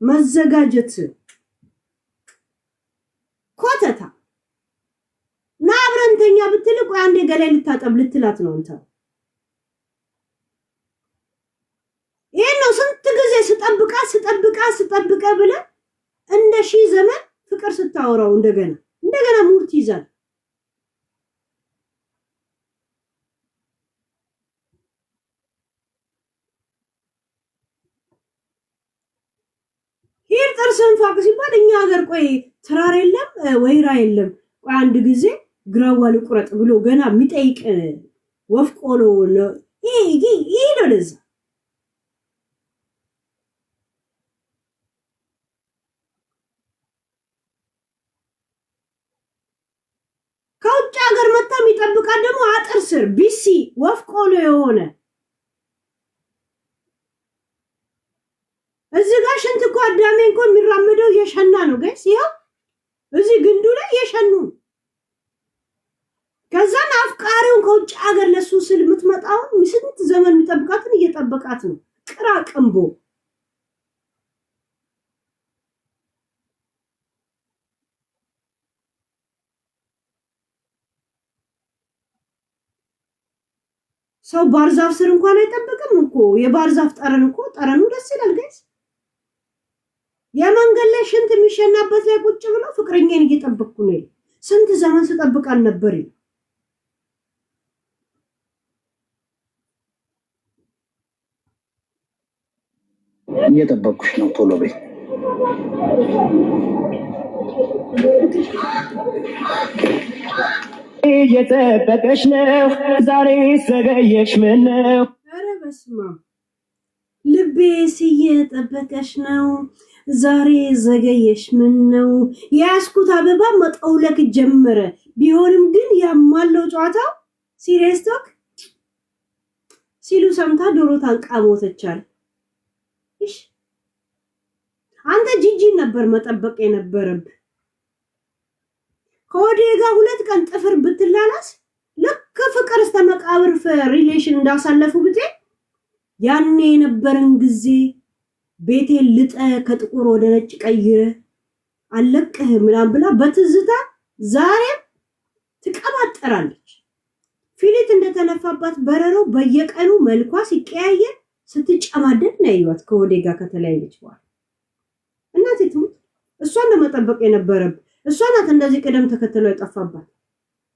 መዘጋጀት። ኮተታ ና አብረን ተኛ ብትል ቆይ አንዴ ገላይ ልታጠብ ልትላት ነው እንተ። ይሄን ነው ስንት ጊዜ ስጠብቃ ስጠብቃ ስጠብቀ ብለ እንደ ሺህ ዘመን ፍቅር ስታወራው እንደገና እንደገና mood ይዛል። ሂድ ጥርስ ጥርስህን ፋቅ ሲባል እኛ ሀገር ቆይ ትራር የለም ወይራ የለም፣ ቆይ አንድ ጊዜ ግራዋ ልቁረጥ ብሎ ገና የሚጠይቅ ወፍ ቆሎ ይህ ነው ለዛ። ከውጭ ሀገር መታ የሚጠብቃት ደግሞ አጥር ስር ቢሲ ወፍ ቆሎ የሆነ እዚህ ጋር ሽንት እኮ አዳሜ እኮ የሚራመደው እየሸና ነው guys። ይኸው እዚህ ግንዱ ላይ እየሸኑ ነው። ከዛን አፍቃሪውን ከውጭ ሀገር ለሱ ስል የምትመጣውን ስንት ዘመን የሚጠብቃትን እየጠበቃት ነው። ቅራቅንቦ ሰው ባህር ዛፍ ስር እንኳን አይጠብቅም እኮ። የባህር ዛፍ ጠረን እኮ ጠረኑ ደስ ይላል guys። የመንገድ ላይ ሽንት የሚሸናበት ላይ ቁጭ ብሎ ፍቅረኛን እየጠበቅኩ ነው ይላል። ስንት ዘመን ስጠብቅ አልነበር ይላል። እየጠበቅኩሽ ነው፣ ቶሎ በይ። እየጠበቀሽ ነው ዛሬ ዘገየሽ ምነው? ኧረ በስመ አብ፣ ልቤስ እየጠበቀሽ ነው ዛሬ ዘገየሽ ምን ነው? የያዝኩት አበባ መጠውለቅ ጀመረ። ቢሆንም ግን ያማለው ጨዋታው serious talk ሲሉ ሰምታ ዶሮ ታንቃ ሞተቻል። እሺ አንተ ጂጂን ነበር መጠበቅ የነበረብህ። ከወዴ ጋር 2 ቀን ጥፍር ብትላላስ ልክ ፍቅር እስከ መቃብር relation እንዳሳለፉ ብቴ ያኔ የነበረን ጊዜ ቤቴን ልጠ ከጥቁር ወደ ነጭ ቀይረ አለቅህ ምናምን ብላ በትዝታ ዛሬም ትቀባጠራለች። ፊሊት እንደተነፋባት በረሮ በየቀኑ መልኳ ሲቀያየር ስትጨማደድ ነው ያዩዋት ከወዴ ጋር ከተለያየች በኋላ። እናቴ ትሙት እሷን ለመጠበቅ የነበረብ እሷ ናት እንደዚህ ቅደም ተከትሎ የጠፋባት።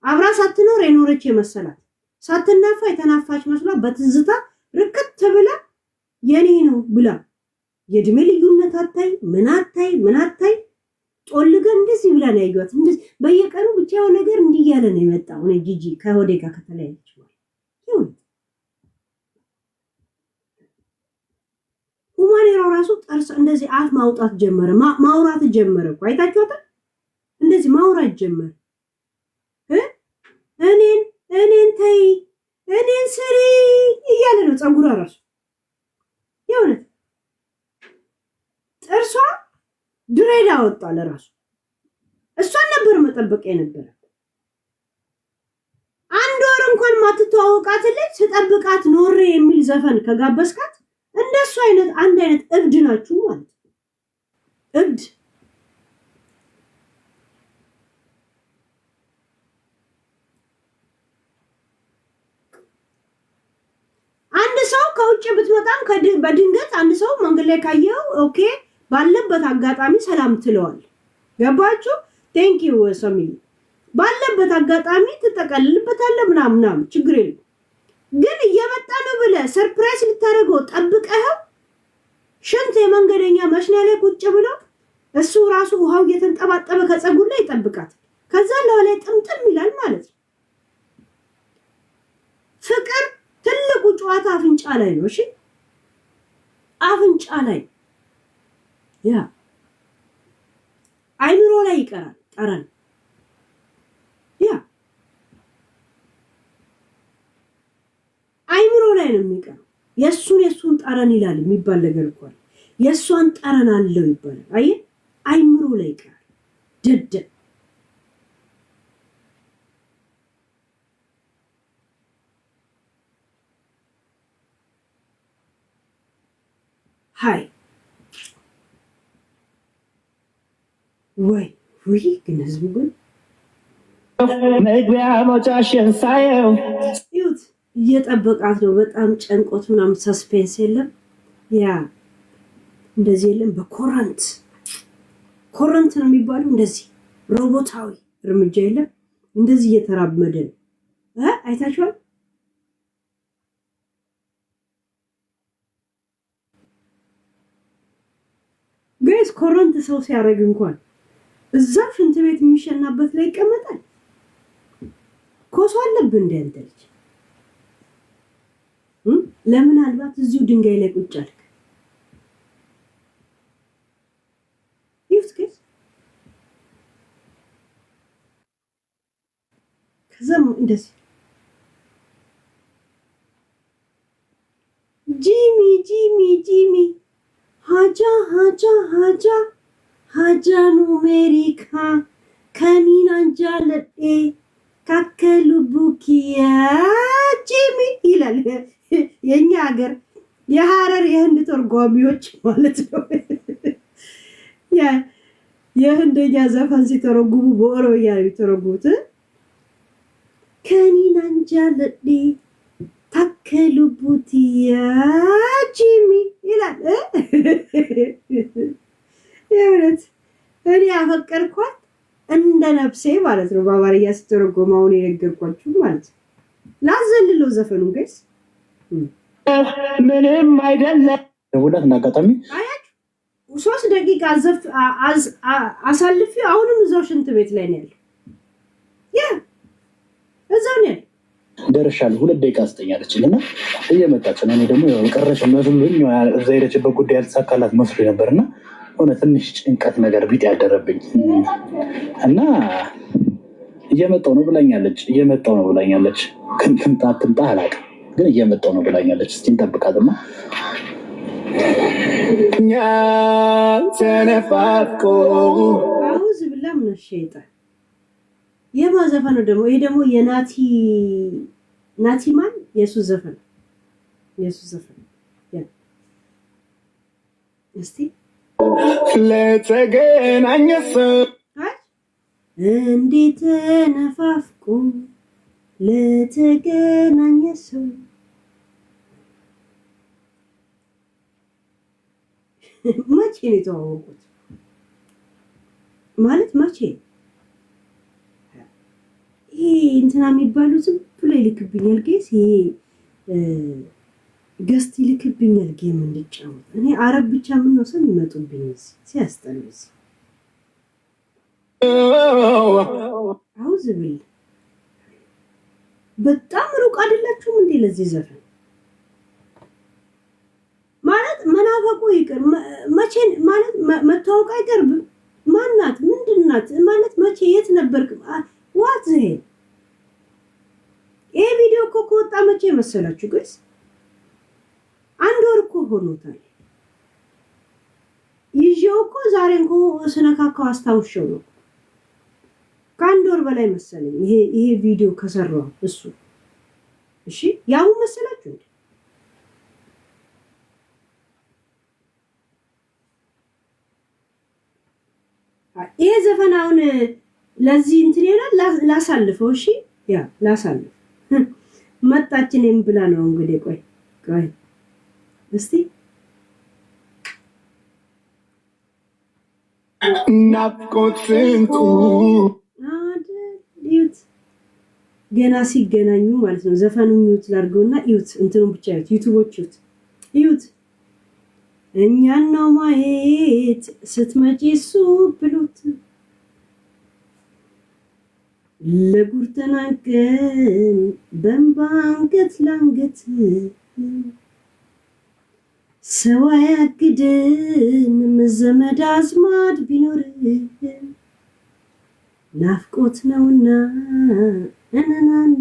አብራ ሳትኖር የኖረች የመሰላት ሳትናፋ የተናፋች መስሏ በትዝታ ርክት ብላ የኔ ነው ብላ የእድሜ ልዩነት አታይ ምን አታይ ምን አታይ ጦልገ እንደዚህ ብላ ነው ያዩዋት። እንደዚህ በየቀኑ ብቻ የሆነ ነገር እንዲህ እያለ ነው የመጣው። እኔ ጂጂ ከሆዴ ጋር ከተለያየች በኋላ ይሁን ሁማኔራው ራሱ ጥርስ እንደዚህ አፍ ማውጣት ጀመረ፣ ማውራት ጀመረ እኮ አይታችኋታል። እንደዚህ ማውራት ጀመረ። እኔን እኔን ተይ እኔን ስሪ እያለ ነው ፀጉሯ ራሱ የእውነት ጥርሷ ድሬዳ ወጣ ለራሱ። እሷን ነበር መጠበቅ የነበረ። አንድ ወር እንኳን ማትተዋወቃት ልጅ ስጠብቃት ኖሬ የሚል ዘፈን ከጋበዝካት እንደሱ አይነት አንድ አይነት እብድ ናችሁ ማለት ነው። እብድ አንድ ሰው ከውጭ ብትመጣም በድንገት አንድ ሰው መንገድ ላይ ካየው okay ባለበት አጋጣሚ ሰላም ትለዋል። ገባችሁ? Thank you ሰሚ። ባለበት አጋጣሚ ትጠቀልልበታለህ ምናምን ምናምን ችግር የለም። ግን እየመጣ ነው ብለህ surprise ልታደርገው ጠብቀኸው ሽንት የመንገደኛ መሽና ላይ ቁጭ ብሎ እሱ ራሱ ውሃው እየተንጠባጠበ ከፀጉር ላይ ይጠብቃት። ከዛ ለኋላ ጥምጥም ይላል ማለት ነው። ፍቅር ትልቁ ጨዋታ አፍንጫ ላይ ነው። እሺ አፍንጫ ላይ ያ አይምሮ ላይ ይቀራል ጠረን። ያ አይምሮ ላይ ነው የሚቀረው። የሱን ጠረን ይላል የሚባል ነገር እኮ አለ። የሷን ጠረን አለው ይባላል። አየህ አይምሮ ላይ ይቀራል። ደደብ ሃይ ወይ ወይ ግን ህዝቡ ግን መግቢያ መውጫሽን ሳየው ይሁት እየጠበቃት ነው። በጣም ጨንቆት ምናምን suspense የለም ያ እንደዚህ የለም። በኮረንት ኮረንት ነው የሚባለው እንደዚህ ሮቦታዊ እርምጃ የለም። እንደዚህ እየተራመደ ነው። አይታችኋል? Guys፣ ኮረንት ሰው ሲያደርግ እንኳን እዛ ሽንት ቤት የሚሸናበት ላይ ይቀመጣል። ኮሶ አለብህ እንደ አንተ ልጅ፣ ለምናልባት እዚሁ ድንጋይ ላይ ቁጭ አልክ። ይሁት guys፣ ከዛም እንደዚህ ጂሚ ጂሚ ጂሚ ሀጃ ሀጃ ሀጃ ሀጃኑ ሜሪካ ከኒናንጃለጤ ካከሉቡኪያ ጂሚ ይላል። የእኛ ሀገር የሀረር የህንድ ተርጓሚዎች ማለት ነው። የህንደኛ ዘፈን ሲተረጉሙ በኦሮምኛ ነው የሚተረጉሙት። ከኒናንጃለጤ ታከሉቡቲያ ጂሚ ይላል። የእውነት እኔ ያፈቀርኳት እንደ ነፍሴ ማለት ነው። በአማርኛ ሲተረጎም አሁን የነገርኳችሁ ማለት ነው። ላዘልለው ዘፈኑን guys። ምንም አይደለም። ደውላት እንደ አጋጣሚ አያችሁ፣ 3 ደቂቃ አሳልፌ አሁንም እዛው ሽንት ቤት ላይ ነው ያለው። Yeah፣ እዛው ነው ያለው። ደርሻለሁ፣ 2 ደቂቃ ስጠኝ አለችኝ እና እየመጣች ነው። እኔ ደግሞ የቀረች መስሎኝ፣ እዛ ሄደችበት ጉዳይ ያልተሳካላት መስሎኝ ነበር እና ሆነ ትንሽ ጭንቀት ነገር ቢጤ ያደረብኝ እና እየመጣሁ ነው ብላኛለች። እየመጣሁ ነው ብላኛለች። ግን ትምጣ ትምጣ አላውቅም፣ ግን እየመጣሁ ነው ብላኛለች። እስኪ እንጠብቃትና እኛ ተነፋፍቆ أعوذ بالله من الشيطان። የማ ዘፈን ነው ደግሞ ይሄ? ደግሞ የናቲ፣ ናቲማን የሱ ዘፈን፣ የሱ ዘፈን። Yeah፣ እስቲ ለተገናኘ ሰው አይ እንዴት ተነፋፍቆ ለተገናኘ ሰው። መቼ ነው የተዋወቁት? ማለት መቼ? ይሄ እንትና የሚባሉ ዝም ብሎ ይልክብኛል guys፣ ይሄ guest ይልክብኛል game እንድጫወት። እኔ አረብ ብቻ ምን ነው ሰው የሚመጡብኝ እዚህ ሲያስጠሉ እዚህ። أعوذ بالله፣ በጣም ሩቅ አይደላችሁም እንዴ ለዚህ ዘፈን? ማለት መናፈቁ ይቅር፣ መቼ ማለት መታወቅ አይቀርብም። ማናት? ምንድናት? ማለት መቼ የት ነበርክ? What the hell? ይሄ ቪዲዮ እኮ ከወጣ መቼ መሰላችሁ guys? አንድ ወር እኮ ሆኖታል። ይዤው እኮ ዛሬ እንኮ ስነካካው አስታውሼው ነው። ከአንድ ወር በላይ መሰለኝ ይሄ ቪዲዮ ከሰራው እሱ። እሺ፣ ያሁን መሰላችሁ እንዴ? ይሄ ዘፈን አሁን ለዚህ እንትን ይሆናል። ላሳልፈው። እሺ፣ yeah፣ ላሳልፍ። መጣችን እኔም ብላ ነው እንግዲህ። ቆይ ቆይ እስቲ። ናፍቆት ስንቱ አይደል፣ እዩት፣ ገና ሲገናኙ ማለት ነው። ዘፈኑ mute ላድርገውና እዩት፣ እንትኑን ብቻ እዩት፣ ዩቱቦች እዩት፣ እዩት። እኛን ነው ማየት ስትመጪ እሱ ብሎት ለጉር ተናንቀን በእንባ አንገት ለአንገት፣ ሰው አያግድንም ዘመድ አዝማድ ቢኖር፣ ናፍቆት ነውና እንናን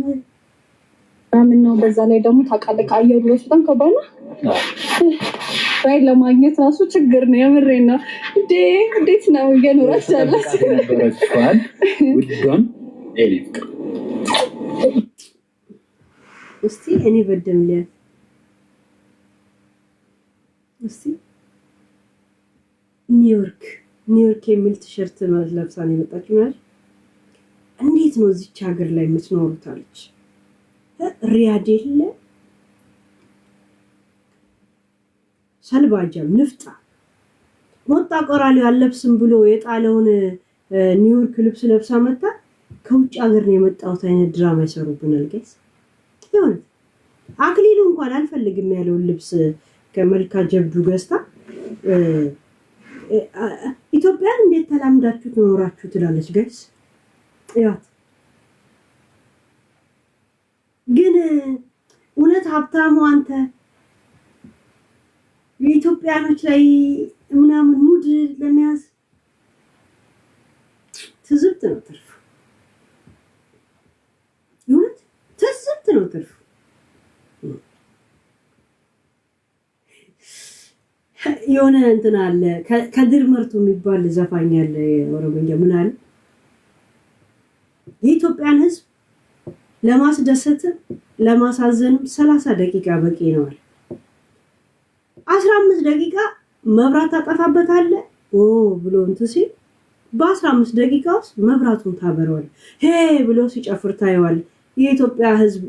ምናምን ነው። በዛ ላይ ደግሞ ታውቃለህ ከአየሩ ራሱ በጣም ከባድ ነው። Ride ለማግኘት ራሱ ችግር ነው። የምሬን ነው። እንዴ፣ እንዴት ነው እየኖራችሁ ያላችሁ? የነበረችዋን ውዷን የኔ ፍቅር። እስቲ እኔ በደም ሊያት እስቲ። ኒውዮርክ ኒውዮርክ የሚል ቲሸርት ለብሳ ነው የመጣችው። ማለት እንዴት ነው እዚች ሀገር ላይ የምትኖሩት አለች። ሪያድ የለ ሰልባጃም ንፍጣ ሞጣ ቆራሌው አለብስም ብሎ የጣለውን ኒውዮርክ ልብስ ለብሳ መጣ። ከውጭ ሀገር ነው የመጣሁት አይነት ድራማ ይሰሩብናል guys። የሆነ አክሊሉ እንኳን አልፈልግም ያለውን ልብስ ከመልካ ጀብዱ ገዝታ ኢትዮጵያን እንዴት ተላምዳችሁ ትኖራችሁ ትላለች። Guys ያት ግን እውነት ሀብታሙ አንተ የኢትዮጵያኖች ላይ ምናምን mood ለመያዝ ትዝብት ነው ትርፍ፣ እውነት ትዝብት ነው ትርፍ። የሆነ እንትን አለ፣ ከድር መርቶ የሚባል ዘፋኝ አለ የኦሮሞኛ። ምን አለ? የኢትዮጵያን ሕዝብ ለማስደሰትም ለማሳዘንም 30 ደቂቃ በቂ ነው አለ። 15 ደቂቃ መብራት ታጠፋበታለህ ኦ ብሎ እንትን ሲል በ15 ደቂቃ ውስጥ መብራቱን ታበረዋል። ሄ ብሎ ሲጨፍር ታየዋል። የኢትዮጵያ ሕዝብ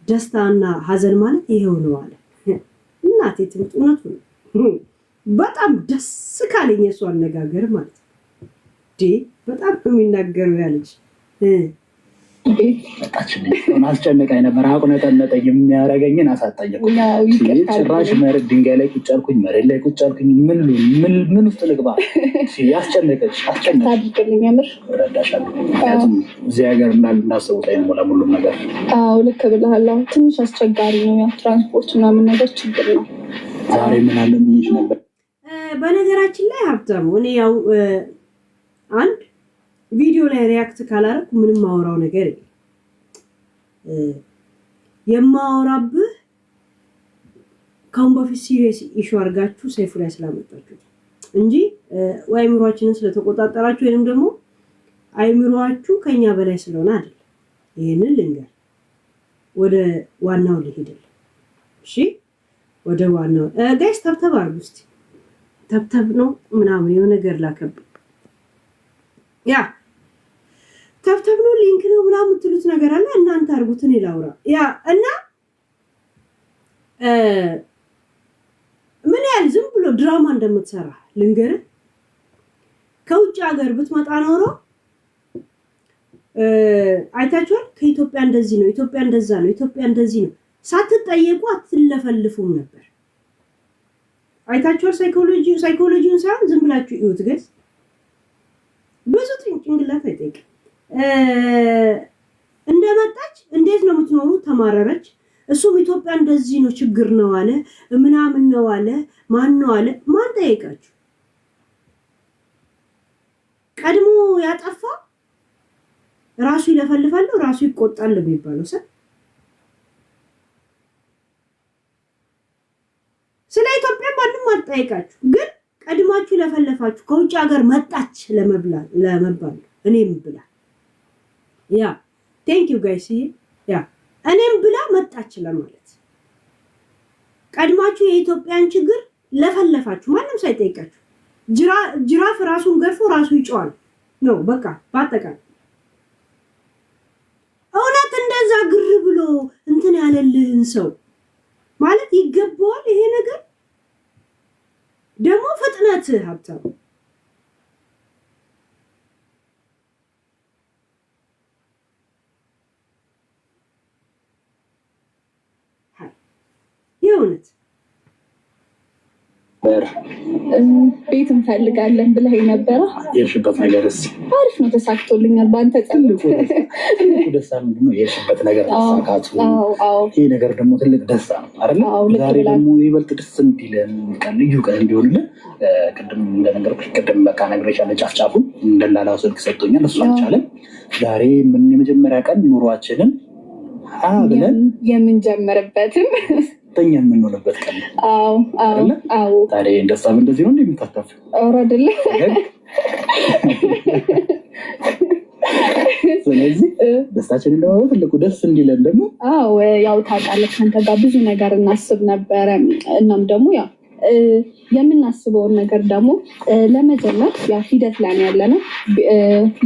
ደስታና ሀዘን ማለት ይሄው ነው አለ። እናቴ ትምህርት እውነቱ ነው። በጣም ደስ ካለኝ የእሱ አነጋገር ማለት ነው። በጣም ነው የሚናገረው ያለች። አስጨነቀኝ ነበር፣ አቁነጠነጠኝ፣ የሚያደርገኝን አሳጣኝ። ጭራሽ መሬት ድንጋይ ላይ ቁጭ አልኩኝ፣ መሬት ላይ ቁጭ አልኩኝ። ምን ውስጥ ልግባ? ያስጨነቀች አስጨነቀች። እረዳሻለሁ። ምክንያቱም እዚህ ሀገር እንዳሰቡት አይሞላም ሁሉም ነገር። አዎ ልክ ብለሃል። ትንሽ አስቸጋሪ ነው። ያው ትራንስፖርት ምናምን ነገር ችግር ነው። ዛሬ ምን አለ ብዬሽ ነበር። በነገራችን ላይ ሀብታሙ፣ እኔ ያው አንድ ቪዲዮ ላይ react ካላረኩ ምንም ማወራው ነገር የለም። የማወራብህ ከአሁን በፊት serious issue አድርጋችሁ ሰይፉ ላይ ስላመጣችሁ እንጂ ወይ አይምሯችንን ስለተቆጣጠራችሁ ወይንም ደግሞ አይምሯችሁ ከኛ በላይ ስለሆነ አይደለም። ይህንን ልንገር፣ ወደ ዋናው ልሄድልህ። እሺ፣ ወደ ዋናው። Guys tap tap አድርጉ እስኪ። Tap tap ነው ምናምን የሆነ ነገር ላከብኝ፣ yeah tap tap ነው link ነው ምናምን የምትሉት ነገር አለ። እናንተ አድርጉት፣ እኔ ላውራ። Yeah እና ምን ያህል ዝም ብሎ ድራማ እንደምትሰራ ልንገርህ። ከውጭ ሀገር ብትመጣ ኖሮ አይታችኋል። ከኢትዮጵያ እንደዚህ ነው፣ ኢትዮጵያ እንደዛ ነው፣ ኢትዮጵያ እንደዚህ ነው ሳትጠየቁ አትለፈልፉም ነበር። አይታችኋል። ሳይኮሎጂውን ሳይሆን ዝም ብላችሁ እዩት። Guys ብዙ ጭንቅላት አይጠይቅም። እንደመጣች እንዴት ነው የምትኖሩ? ተማረረች። እሱም ኢትዮጵያ እንደዚህ ነው ችግር ነው አለ፣ ምናምን ነው አለ፣ ማን ነው አለ። ማን ጠየቃችሁ? ቀድሞ ያጠፋ ራሱ ይለፈልፋል፣ ራሱ ይቆጣል የሚባለው ሰው። ስለ ኢትዮጵያ ማንም አልጠየቃችሁ፣ ግን ቀድማችሁ ለፈለፋችሁ። ከውጭ ሀገር መጣች ለመባል እኔም ብላ፣ yeah thank you guys፣ yeah እኔም ብላ መጣች ለማለት ቀድማችሁ የኢትዮጵያን ችግር ለፈለፋችሁ ማንም ሳይጠይቃችሁ። ጅራፍ ራሱን ገርፎ ራሱ ይጮዋል ነው በቃ በአጠቃላይ። እውነት እንደዛ ግር ብሎ እንትን ያለልህን ሰው ማለት ይገባዋል። ይሄ ነገር ደግሞ ፍጥነት ሀብታሙ። የእውነት ቤት እንፈልጋለን ብለህ ነበረ። የሄድሽበት ነገርስ? አሪፍ ነው፣ ተሳክቶልኛል። በአንተ ትልቁ ደስታ ምንድን ነው? የሄድሽበት ነገር መሳካቱ። ይህ ነገር ደግሞ ትልቅ ደስታ ነው አይደለ? ዛሬ ደግሞ ይበልጥ ደስ እንዲለን ቀን ልዩ ቀን እንዲሆንልን ቅድም እንደነገርኩሽ ቅድም በቃ ነግሬሻለሁ። ጫፍ ጫፉን ደላላው ስልክ ሰጥቶኛል፣ እሱ አልቻለም። ዛሬ ምን የመጀመሪያ ቀን ኑሯችንን ብለን የምንጀምርበትም ደስተኛ የምንሆንበት ቀን ነው። ታዲያ ይህን ደስታ እንደዚህ ነው እንደምታካፍል? ኧረ አይደለም። ስለዚህ ደስታችንን ደግሞ ትልቁ ደስ እንዲለን ደግሞ አዎ ያው ታውቃለህ፣ ከአንተ ጋር ብዙ ነገር እናስብ ነበረ። እናም ደግሞ ያው የምናስበውን ነገር ደግሞ ለመጀመር ያው ሂደት ላይ ነው ያለነው።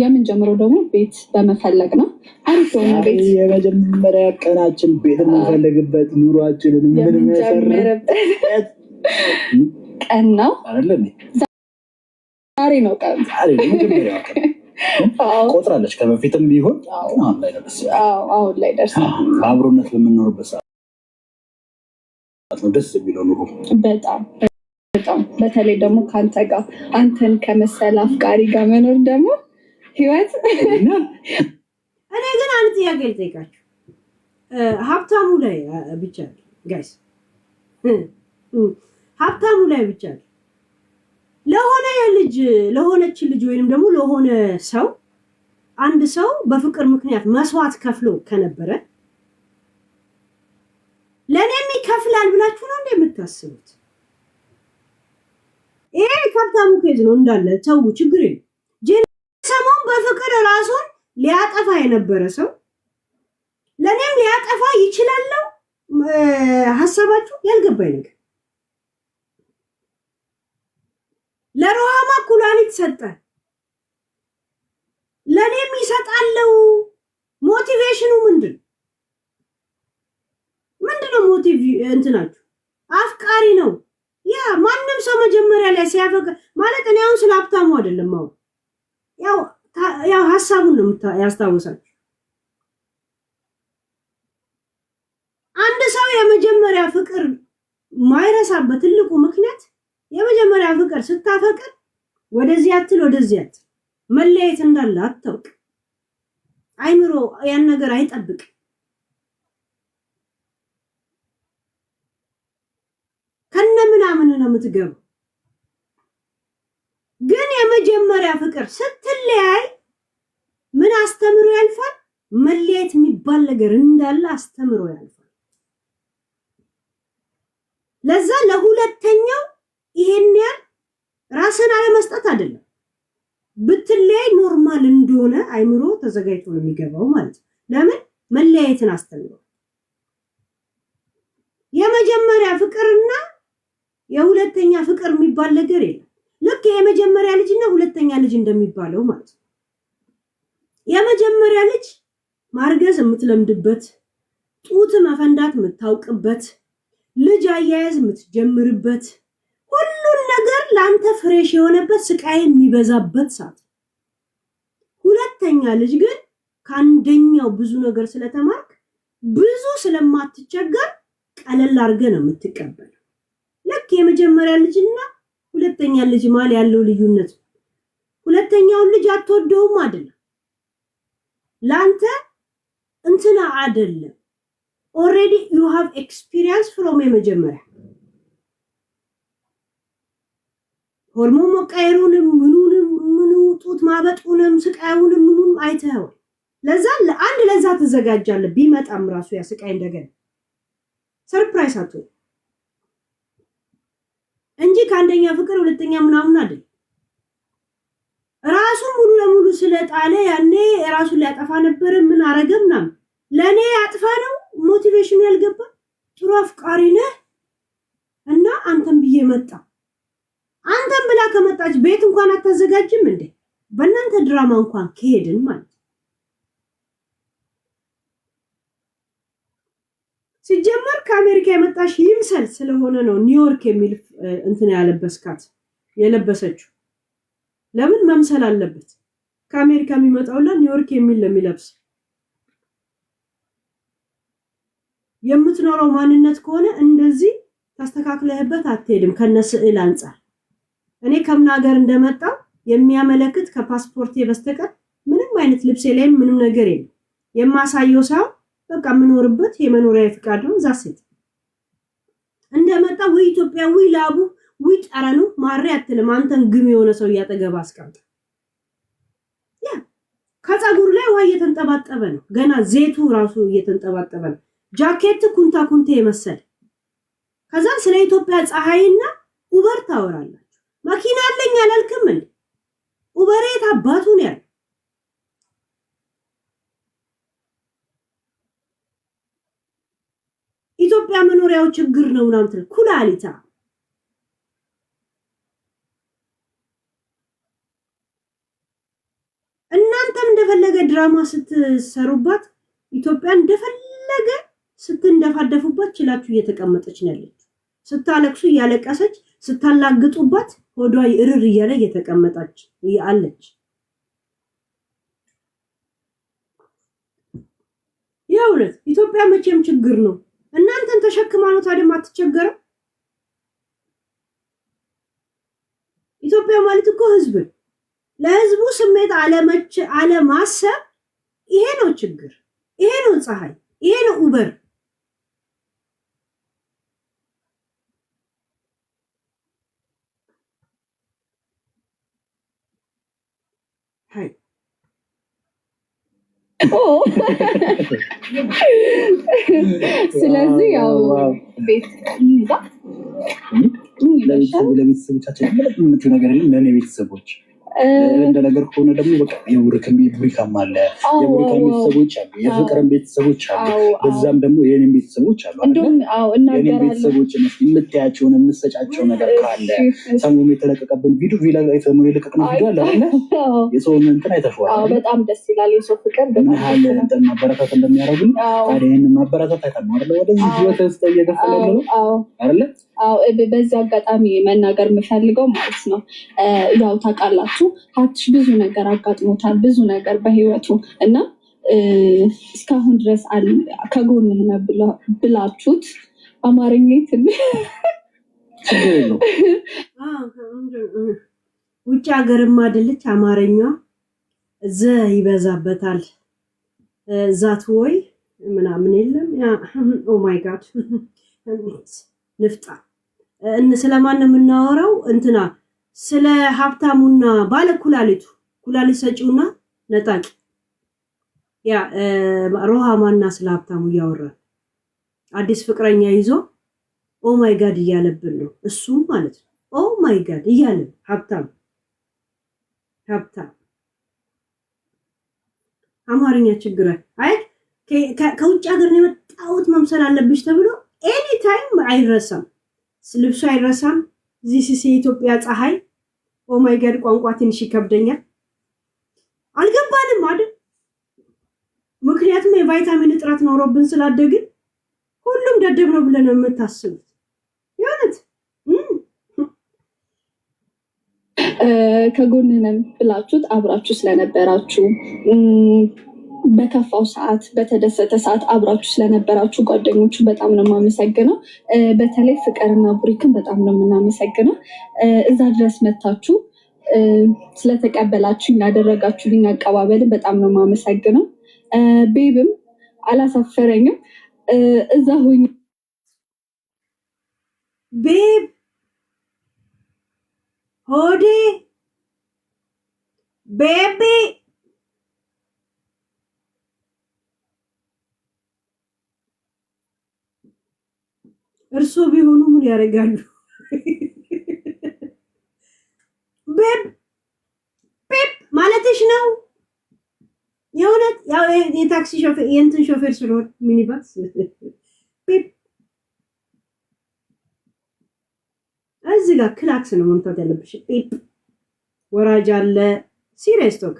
የምንጀምረው ደግሞ ቤት በመፈለግ ነው። አሪፍ የሆነ ቤት የመጀመሪያ ቀናችን ቤት የምንፈልግበት ኑሯችንን የምንጀምርበት ቀን ነው። ዛሬ ነው ቀን። ዛሬ ነው የመጀመሪያው ቀን። ቆጥራለች ከበፊትም ቢሆን አሁን ላይ ደርስ አሁን ላይ ደርስ በአብሮነት በምንኖርበት ሰዓት ነው ደስ የሚለው ኑሮ በጣም። በጣም በተለይ ደግሞ ከአንተ ጋር፣ አንተን ከመሰለ አፍቃሪ ጋር መኖር ደግሞ ህይወት። እኔ ግን አንድ ጥያቄ ልጠይቃችሁ። ሀብታሙ ላይ ብቻ guys፣ ሀብታሙ ላይ ብቻ ለሆነ ልጅ፣ ለሆነች ልጅ ወይንም ደግሞ ለሆነ ሰው፣ አንድ ሰው በፍቅር ምክንያት መስዋዕት ከፍሎ ከነበረ ለእኔም ይከፍላል ብላችሁ ነው እንደ የምታስቡት? ይሄ ከሀብታሙ case ነው እንዳለ ተው፣ ችግር የለም። ሰሞን በፍቅር ራሱን ሊያጠፋ የነበረ ሰው ለእኔም ሊያጠፋ ይችላለው? ሀሳባችሁ ያልገባኝ ነገር፣ ለሮሃማ ኩላሊት ሰጠ፣ ለእኔም ይሰጣለው። Motivation ኑ ምንድን ምንድን ነው? Motive እንትናችሁ አፍቃሪ ነው። ያ ማንም ሰው መጀመሪያ ላይ ሲያፈቅር፣ ማለት እኔ አሁን ስለ ሀብታሙ አይደለም፣ አሁን ያው ሀሳቡን ነው ያስታውሳችሁ። አንድ ሰው የመጀመሪያ ፍቅር ማይረሳበት ትልቁ ምክንያት የመጀመሪያ ፍቅር ስታፈቅር ወደዚህ አትል፣ ወደዚህ አትል፣ መለያየት እንዳለ አታውቅ። አይምሮ ያን ነገር አይጠብቅ። ከነ ምናምን ነው የምትገባው። ግን የመጀመሪያ ፍቅር ስትለያይ ምን አስተምሮ ያልፋል? መለያየት የሚባል ነገር እንዳለ አስተምሮ ያልፋል። ለዛ ለሁለተኛው ይሄን ያህል ራስን አለመስጠት አይደለም፣ ብትለያይ normal እንደሆነ አይምሮ ተዘጋጅቶ ነው የሚገባው ማለት ነው። ለምን? መለያየትን አስተምሮ። የመጀመሪያ ፍቅርና የሁለተኛ ፍቅር የሚባል ነገር የለም። ልክ የመጀመሪያ ልጅና ሁለተኛ ልጅ እንደሚባለው ማለት ነው። የመጀመሪያ ልጅ ማርገዝ የምትለምድበት፣ ጡት መፈንዳት የምታውቅበት፣ ልጅ አያያዝ የምትጀምርበት፣ ሁሉን ነገር ለአንተ fresh የሆነበት፣ ስቃይ የሚበዛበት ሰዓት። ሁለተኛ ልጅ ግን ከአንደኛው ብዙ ነገር ስለተማርክ፣ ብዙ ስለማትቸገር ቀለል አድርገህ ነው የምትቀበለው። ልክ የመጀመሪያ ልጅና ሁለተኛ ልጅ መሀል ያለው ልዩነት፣ ሁለተኛውን ልጅ አትወደውም አይደለም፣ ለአንተ እንትና አይደለም። Already you have experience from የመጀመሪያ፣ ሆርሞን መቀየሩንም፣ ምኑንም ምኑ፣ ጡት ማበጡንም፣ ስቃዩንም፣ ምኑንም አይተኸዋል። ለዛ ለአንድ ለዛ ትዘጋጃለህ። ቢመጣም ራሱ ያ ስቃይ እንደገና surprise አትሆን እንጂ ከአንደኛ ፍቅር ሁለተኛ ምናምን አይደል። ራሱን ሙሉ ለሙሉ ስለጣለ ያኔ ራሱን ሊያጠፋ ነበረ። ምን አረገ ምናምን ለእኔ ያጥፋ ነው motivation ኑ ያልገባ። ጥሩ አፍቃሪ ነህ እና አንተን ብዬ መጣ። አንተን ብላ ከመጣች ቤት እንኳን አታዘጋጅም እንዴ? በእናንተ ድራማ እንኳን ከሄድን ማለት፣ ሲጀመር ከአሜሪካ የመጣሽ ይምሰል ስለሆነ ነው ኒውዮርክ የሚል እንትን ያለበስካት፣ የለበሰችው። ለምን መምሰል አለበት? ከአሜሪካ የሚመጣውላ ኒውዮርክ የሚል ነው የሚለብስ። የምትኖረው ማንነት ከሆነ እንደዚህ ታስተካክለህበት አትሄድም። ከነ ስዕል አንጻር እኔ ከምን ሀገር እንደመጣው የሚያመለክት ከፓስፖርቴ በስተቀር ምንም አይነት ልብሴ ላይም ምንም ነገር የለም። የማሳየው ሳይሆን በቃ የምኖርበት የመኖሪያ ፍቃድ ነው። እዛ ሴት እንደመጣ ወይ ኢትዮጵያ ወይ ላቡ ወይ ጠረኑ ማሬ አትልም። አንተን ግም የሆነ ሰው እያጠገብ አስቀምጠ፣ ያ ከፀጉር ላይ ውሃ እየተንጠባጠበ ነው። ገና ዜቱ ራሱ እየተንጠባጠበ ነው። ጃኬት ኩንታ ኩንቴ የመሰለ፣ ከዛ ስለ ኢትዮጵያ ፀሐይና Uber ታወራላችሁ። መኪና አለኝ አላልክም እንዴ? Uber የት አባቱ ነው ያለው? ኢትዮጵያ መኖሪያው ችግር ነው ምናምን ትል ኩላሊታ። እናንተም እንደፈለገ ድራማ ስትሰሩባት፣ ኢትዮጵያ እንደፈለገ ስትንደፋደፉባት ችላችሁ እየተቀመጠች ነው ያለችው። ስታለቅሱ እያለቀሰች፣ ስታላግጡባት ሆዷ እርር እያለ እየተቀመጠች አለች። የእውነት ኢትዮጵያ መቼም ችግር ነው። እናንተን ተሸክማ ነው ታዲያ የማትቸገረው? ኢትዮጵያ ማለት እኮ ህዝብ ነው። ለህዝቡ ስሜት አለማሰብ ይሄ ነው ችግር። ይሄ ነው ፀሐይ፣ ይሄ ነው ኡበር። ሀይ። ኦ፣ ስለዚህ ያው ቤት እንዛ ይሻል። ለቤተሰቦቻችን ምንም የምትይው ነገር የለም? ለእኔ ቤተሰቦች እንደ ነገር ከሆነ ደግሞ በቃ የቡሪካም አለ፣ የቡሪካም ቤተሰቦች አሉ፣ የፍቅርም ቤተሰቦች አሉ፣ በዛም ደግሞ የኔም ቤተሰቦች አሉ አይደለ? እንደውም አዎ የኔም እናገራለሁ። ቤተሰቦች የምታያቸውን የምትሰጫቸው ነገር ካለ፣ ሰሞኑን የተለቀቀብን ቪዲዮ፣ ቪላ ላይ ሰሞኑን የለቀቅነው ቪዲዮ አለ አይደለ? የሰውን እንትን አይተሽዋል አይደለ? በጣም ደስ ይላል። የሰው ፍቅር ምን በጣም ያህል ደስ ይላል። እንትን ማበረታት እንደሚያደርጉን። ታዲያ ይህንን ማበረታት አይቀር ነው አይደለ? ወደዚህ ህይወት ውስጥ እየገፋን ያለ ነው አይደለ? አዎ፣ በዚህ አጋጣሚ መናገር የምፈልገው ማለት ነው ያው ታውቃላችሁ ሀብትሽ ብዙ ነገር አጋጥሞታል፣ ብዙ ነገር በህይወቱ እና እስካሁን ድረስ ከጎንህ ነህ ብላችሁት አማርኛ ትንሽ ችግር የለውም። ውጭ ሀገርም አይደለች፣ አማርኛ ዘ ይበዛበታል። That ወይ ምናምን የለም። Oh my God፣ ንፍጣ። ስለማን ነው የምናወራው? እንትና ስለ ሀብታሙና ባለ ኩላሊቱ፣ ኩላሊት ሰጪውና ነጣቂ፣ yeah ሮሃማና ስለ ሀብታሙ እያወራን አዲስ ፍቅረኛ ይዞ oh my God እያለብን ነው። እሱም ማለት ነው oh my God እያለ ሀብታም ሀብታም አማርኛ ችግር አይ ከውጭ ሀገር ነው የመጣሁት መምሰል አለብሽ ተብሎ anytime አይረሳም፣ ልብሱ አይረሳም። This is የኢትዮጵያ ፀሐይ። Oh my God፣ ቋንቋ ትንሽ ይከብደኛል። አልገባንም አይደል? ምክንያቱም የቫይታሚን እጥረት ኖሮብን ስላደግን ሁሉም ደደብ ነው ብለን ነው የምታስቡት። የእውነት። ከጎንህ ነን ብላችሁት አብራችሁ ስለነበራችሁ፣ በከፋው ሰዓት በተደሰተ ሰዓት አብራችሁ ስለነበራችሁ ጓደኞቹ በጣም ነው የማመሰግነው። በተለይ ፍቅርና ቡሪክን በጣም ነው የምናመሰግነው። እዛ ድረስ መታችሁ ስለተቀበላችሁ ያደረጋችሁልኝ አቀባበልን በጣም ነው የማመሰግነው። Babe ም አላሳፈረኝም። እዛ ሆኜ Babe፣ ሆዴ፣ baby፣ እርሶ ቢሆኑ ምን ያደርጋሉ? Babe babe ማለትሽ ነው። የእውነት ያው የታክሲ ሾፌር የእንትን ሾፌር ስለሆን ሚኒባስ babe እዚህ ጋር ክላክስ ነው መምታት ያለብሽ። Beep ወራጅ አለ። Serious talk፣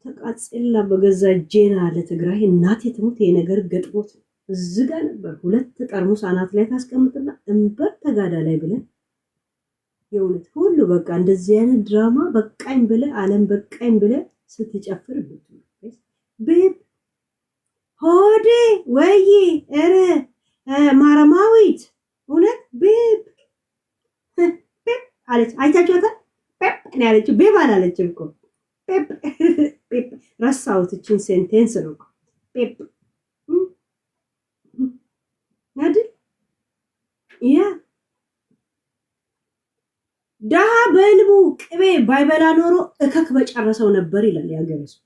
ተቃጽላ በገዛ እጄና ለትግራይ እናቴ ትሙት ይሄ ነገር ገጥሞት እዚህ ጋር ነበር። ሁለት ጠርሙስ አናት ላይ ታስቀምጥና እንበር ተጋዳ ላይ ብለን የእውነት ሁሉ በቃ እንደዚህ አይነት ድራማ በቃኝ ብለ ዓለም በቃኝ ብለ ስትጨፍር babe ሆዴ ወይ ኧረ ማረማዊት እውነት babe babe አለች። አይታችኋታል? Babe ነው ያለችው። Babe አላለችም እኮ፣ babe babe። ረሳሁት እችን sentence ነው እኮ፣ babe አይደል? Yeah፣ ደሃ በህልሙ ቅቤ ባይበላ ኖሮ እከክ በጨረሰው ነበር ይላል ያገሬ ሰው።